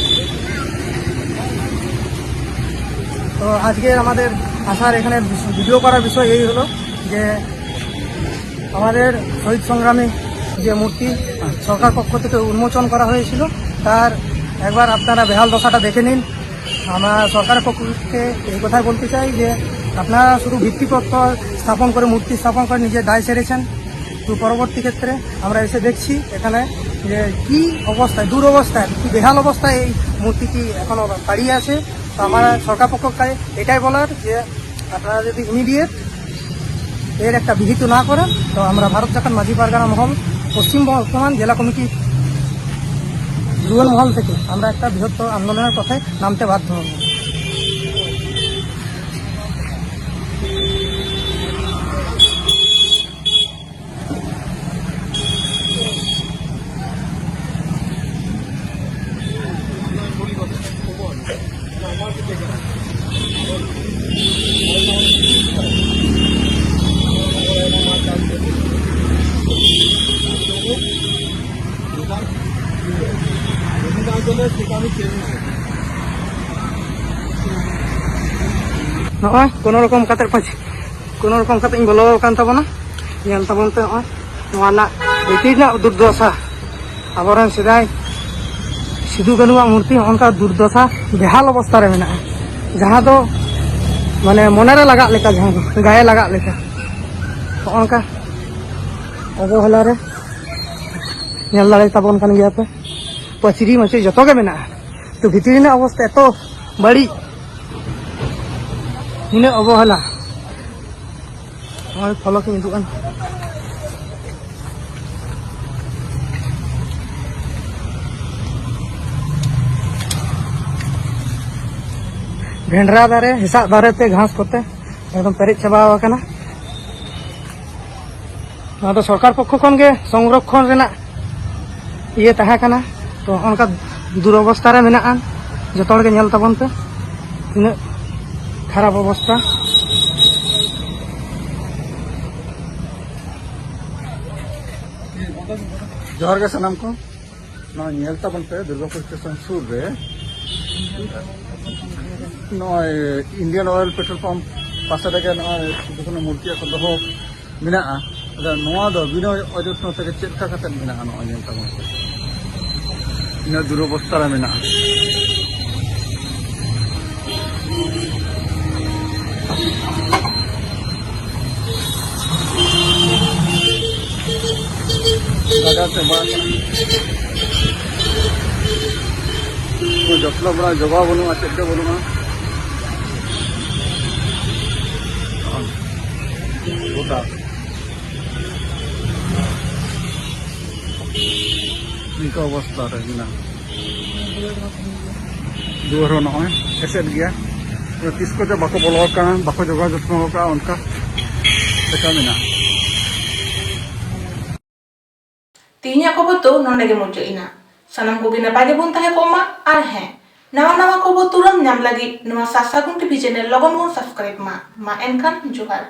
তো আজকে আমাদের আসার এখানে ভিডিও করার বিষয় এই হলো যে আমাদের শহীদ সংগ্রামী যে মূর্তি সরকার পক্ষ থেকে উন্মোচন করা হয়েছিল, তার একবার আপনারা বেহাল দশাটা দেখে নিন। আমরা সরকারের পক্ষ থেকে এই কথাই বলতে চাই যে আপনারা শুধু ভিত্তিপ্রস্তর স্থাপন করে, মূর্তি স্থাপন করে নিজের দায় সেরেছেন। তো পরবর্তী ক্ষেত্রে আমরা এসে দেখছি এখানে যে কি অবস্থায়, দুরবস্থায়, কি বেহাল অবস্থায় এই মূর্তিটি এখনো দাঁড়িয়ে আছে। তো আমার সরকার পক্ষকে এটাই বলার যে আপনারা যদি ইমিডিয়েট এর একটা বিহিত না করেন, তো আমরা ভারত জাকাত মাঝি পারগানা মহল, পশ্চিম বর্ধমান জেলা কমিটি, যুগল মহল থেকে আমরা একটা বৃহত্তর আন্দোলনের পথে নামতে বাধ্য হব। ᱱᱚᱜᱼᱚᱭ ᱠᱳᱱᱳ ᱨᱚᱠᱚᱢ ᱠᱟᱛᱮ ᱯᱟᱸᱪ ᱠᱳᱱᱳ ᱨᱚᱠᱚᱢ ᱠᱟᱛᱮ ᱤᱧ ᱵᱚᱞᱚ ᱟᱠᱟᱱ ᱛᱟᱵᱚᱱᱟ᱾ ᱧᱮᱞ ᱛᱟᱵᱚᱱ ᱯᱮ ᱱᱚᱜᱼᱚᱭ ᱱᱚᱣᱟ ᱨᱮᱱᱟᱜ ᱵᱷᱤᱛᱤᱨ ᱨᱮᱱᱟᱜ ᱫᱩᱨᱫᱚᱥᱟ᱾ ᱟᱵᱚᱨᱮᱱ ᱥᱮᱫᱟᱭ ᱥᱤᱫᱩ ᱠᱟᱹᱱᱩᱣᱟᱜ ᱢᱩᱨᱛᱤ ᱦᱚᱸ ᱚᱱᱠᱟ ᱫᱩᱨᱫᱚᱥᱟ, ᱵᱮᱦᱟᱞ ᱚᱵᱚᱥᱛᱟ ᱨᱮ ᱢᱮᱱᱟᱜᱼᱟ, ᱡᱟᱦᱟᱸ ᱫᱚ ᱢᱟᱱᱮ ᱢᱚᱱᱮᱨᱮ ᱞᱟᱜᱟᱜ ᱞᱮᱠᱟ, ᱡᱟᱦᱟᱸ ᱫᱚ ᱜᱟᱭᱮ ᱞᱟᱜᱟᱜ ᱞᱮᱠᱟ᱾ ᱦᱚᱸᱜᱼᱚ ᱱᱚᱝᱠᱟ ᱚᱵᱚᱦᱮᱞᱟ ᱨᱮ ᱧᱮᱞ ᱫᱟᱲᱮ ᱛᱟᱵᱚᱱ ᱠᱟᱱ ᱜᱮᱭᱟ ᱯᱮ, ᱯᱟᱹᱪᱨᱤ ᱢᱟᱹᱪᱨᱤ ᱡᱚᱛᱚ ᱜᱮ ᱢᱮᱱᱟᱜᱼᱟ᱾ ᱛᱚ ᱵᱷᱤᱛᱨᱤ ᱨᱮᱱᱟᱜ ᱚᱵᱚᱥᱛᱟ ᱮᱛᱚ ᱵᱟᱹᱲᱤᱡ, ᱱᱤᱱᱟᱹᱜ ᱚᱵᱚᱦᱮᱞᱟ᱾ ᱱᱚᱜᱼᱚᱭ ᱯᱷᱚᱞᱚᱠ ᱤᱧ ᱩᱫᱩᱜ ᱟᱱ᱾ ᱵᱷᱮᱱᱰᱨᱟ ᱫᱟᱨᱮ, ᱦᱮᱸᱥᱟᱜ ᱫᱟᱨᱮ ᱛᱮ, ᱜᱷᱟᱥ ᱠᱚᱛᱮ ᱮᱠᱫᱚᱢ ᱯᱮᱨᱮᱡ ᱪᱟᱵᱟ ᱟᱠᱟᱱᱟ᱾ ᱱᱚᱣᱟ ᱫᱚ ᱥᱚᱨᱠᱟᱨ ᱯᱚᱠᱠᱷᱚ ᱠᱷᱚᱱ ᱜᱮ ᱥᱚᱝᱨᱚᱠᱷᱚᱱ ᱨᱮᱱᱟᱜ ᱤᱭᱟᱹ ᱛᱟᱦᱮᱸ ᱠᱟᱱᱟ᱾ ᱛᱚ ᱚᱱᱠᱟ ᱫᱩᱨᱚᱵᱚᱥᱛᱟ ᱨᱮ ᱢᱮᱱᱟᱜᱼᱟ, ᱡᱚᱛᱚ ᱦᱚᱲ ᱜᱮ ᱧᱮᱞ ᱛᱟᱵᱚᱱ ᱯᱮ ᱛᱤᱱᱟᱹᱜ ᱠᱷᱟᱨᱟᱯ ᱚᱵᱚᱥᱛᱟ᱾ ᱡᱚᱦᱟᱨ ᱜᱮ ᱥᱟᱱᱟᱢ ᱠᱚ᱾ ᱱᱚᱣᱟ ᱧᱮᱞ ᱛᱟᱵᱚᱱ ᱯᱮ, ᱫᱩᱨᱜᱟᱯᱩᱨ ᱥᱴᱮᱥᱚᱱ ᱥᱩᱨ ᱨᱮ ᱱᱚᱜᱼᱚᱭ ᱤᱱᱰᱤᱭᱟᱱ ᱚᱭᱮᱞ ᱯᱮᱴᱨᱳᱞ ᱯᱟᱢᱯ ᱯᱟᱥᱮ ᱨᱮᱜᱮ ᱱᱚᱜᱼᱚᱭ ᱥᱤᱫᱩ ᱠᱟᱹᱱᱦᱩ ᱢᱩᱨᱛᱤ ᱠᱚ ᱫᱚᱦᱚ ᱢᱮᱱᱟᱜᱼᱟ᱾ ᱟᱫᱚ ᱱᱚᱣᱟ ᱫᱚ ᱵᱤᱱᱟᱹ ᱚᱡᱚᱛᱱᱚ ᱛᱮᱜᱮ ᱪᱮᱫ ᱞᱮᱠᱟ ᱠᱟᱛᱮ ᱢᱮᱱᱟᱜᱼᱟ, ᱱᱚᱜᱼᱚᱭ ᱧᱮᱞ ᱛᱟᱵᱚᱱ ᱯᱮ, ᱤᱱᱟᱹ ᱫᱩᱨᱚᱵᱚᱥᱛᱟ ᱨᱮ ᱢᱮᱱᱟᱜᱼᱟ᱾ ᱞᱟᱜᱟ ᱪᱟᱵᱟ ᱟᱠᱟᱱᱟ᱾ ᱠᱳᱱᱳ ᱡᱚᱛᱱᱚ ᱵᱟᱲᱟ ᱡᱚᱜᱟᱣ ᱵᱟᱹᱱᱩᱜᱼᱟ, ᱪᱮᱫ ᱜᱮ ᱵᱟᱹᱱᱩᱜᱼᱟ᱾ ᱜᱚᱴᱟ ᱱᱤᱝᱠᱟᱹ ᱚᱵᱚᱥᱛᱟ ᱨᱮ ᱢᱮᱱᱟᱜᱼᱟ᱾ ᱫᱩᱣᱟᱹᱨ ᱦᱚᱸ ᱱᱚᱜᱼᱚᱭ ᱮᱥᱮᱫ ᱜᱮᱭᱟ᱾ ᱛᱤᱥ ᱠᱚᱛᱮ ᱵᱟᱠᱚ ᱵᱚᱞᱚ ᱟᱠᱟᱱᱟ, ᱵᱟᱠᱚ ᱡᱚᱜᱟᱣ ᱡᱚᱛᱱᱚ ᱟᱠᱟᱫᱼᱟ, ᱚᱱᱠᱟ ᱞᱮᱠᱟ ᱢᱮᱱᱟᱜᱼᱟ᱾ ᱛᱮᱦᱮᱧᱟᱜ ᱠᱷᱚᱵᱚᱨ ᱫᱚ ᱱᱚᱰᱮ ᱜᱮ ᱢᱩᱪᱟᱹᱫ ᱮᱱᱟ᱾ ᱥᱟᱱᱟᱢ ᱠᱚᱜᱮ ᱱᱟᱯᱟᱭ ᱜᱮᱵᱚᱱ ᱛᱟᱦᱮᱸ ᱠᱚᱜ ᱢᱟ᱾ ᱟᱨ ᱦᱮᱸ, ᱱᱟᱣᱟ ᱱᱟᱣᱟ ᱠᱷᱚᱵᱚᱨ ᱛᱩᱨᱟᱹᱢ ᱧᱟᱢ ᱞᱟᱹᱜᱤᱫ ᱱᱚᱣᱟ ᱥᱟᱨᱥᱟᱜᱩᱱ ᱴᱤᱵᱷᱤ ᱪᱮᱱᱮᱞ ᱞᱚᱜᱚᱱ ᱵᱚᱱ ᱥᱟᱵᱥᱠᱨᱟᱭᱤᱵ ᱢᱟ᱾ ᱢᱟ ᱮᱱᱠᱷᱟᱱ ᱡᱚᱦᱟᱨ᱾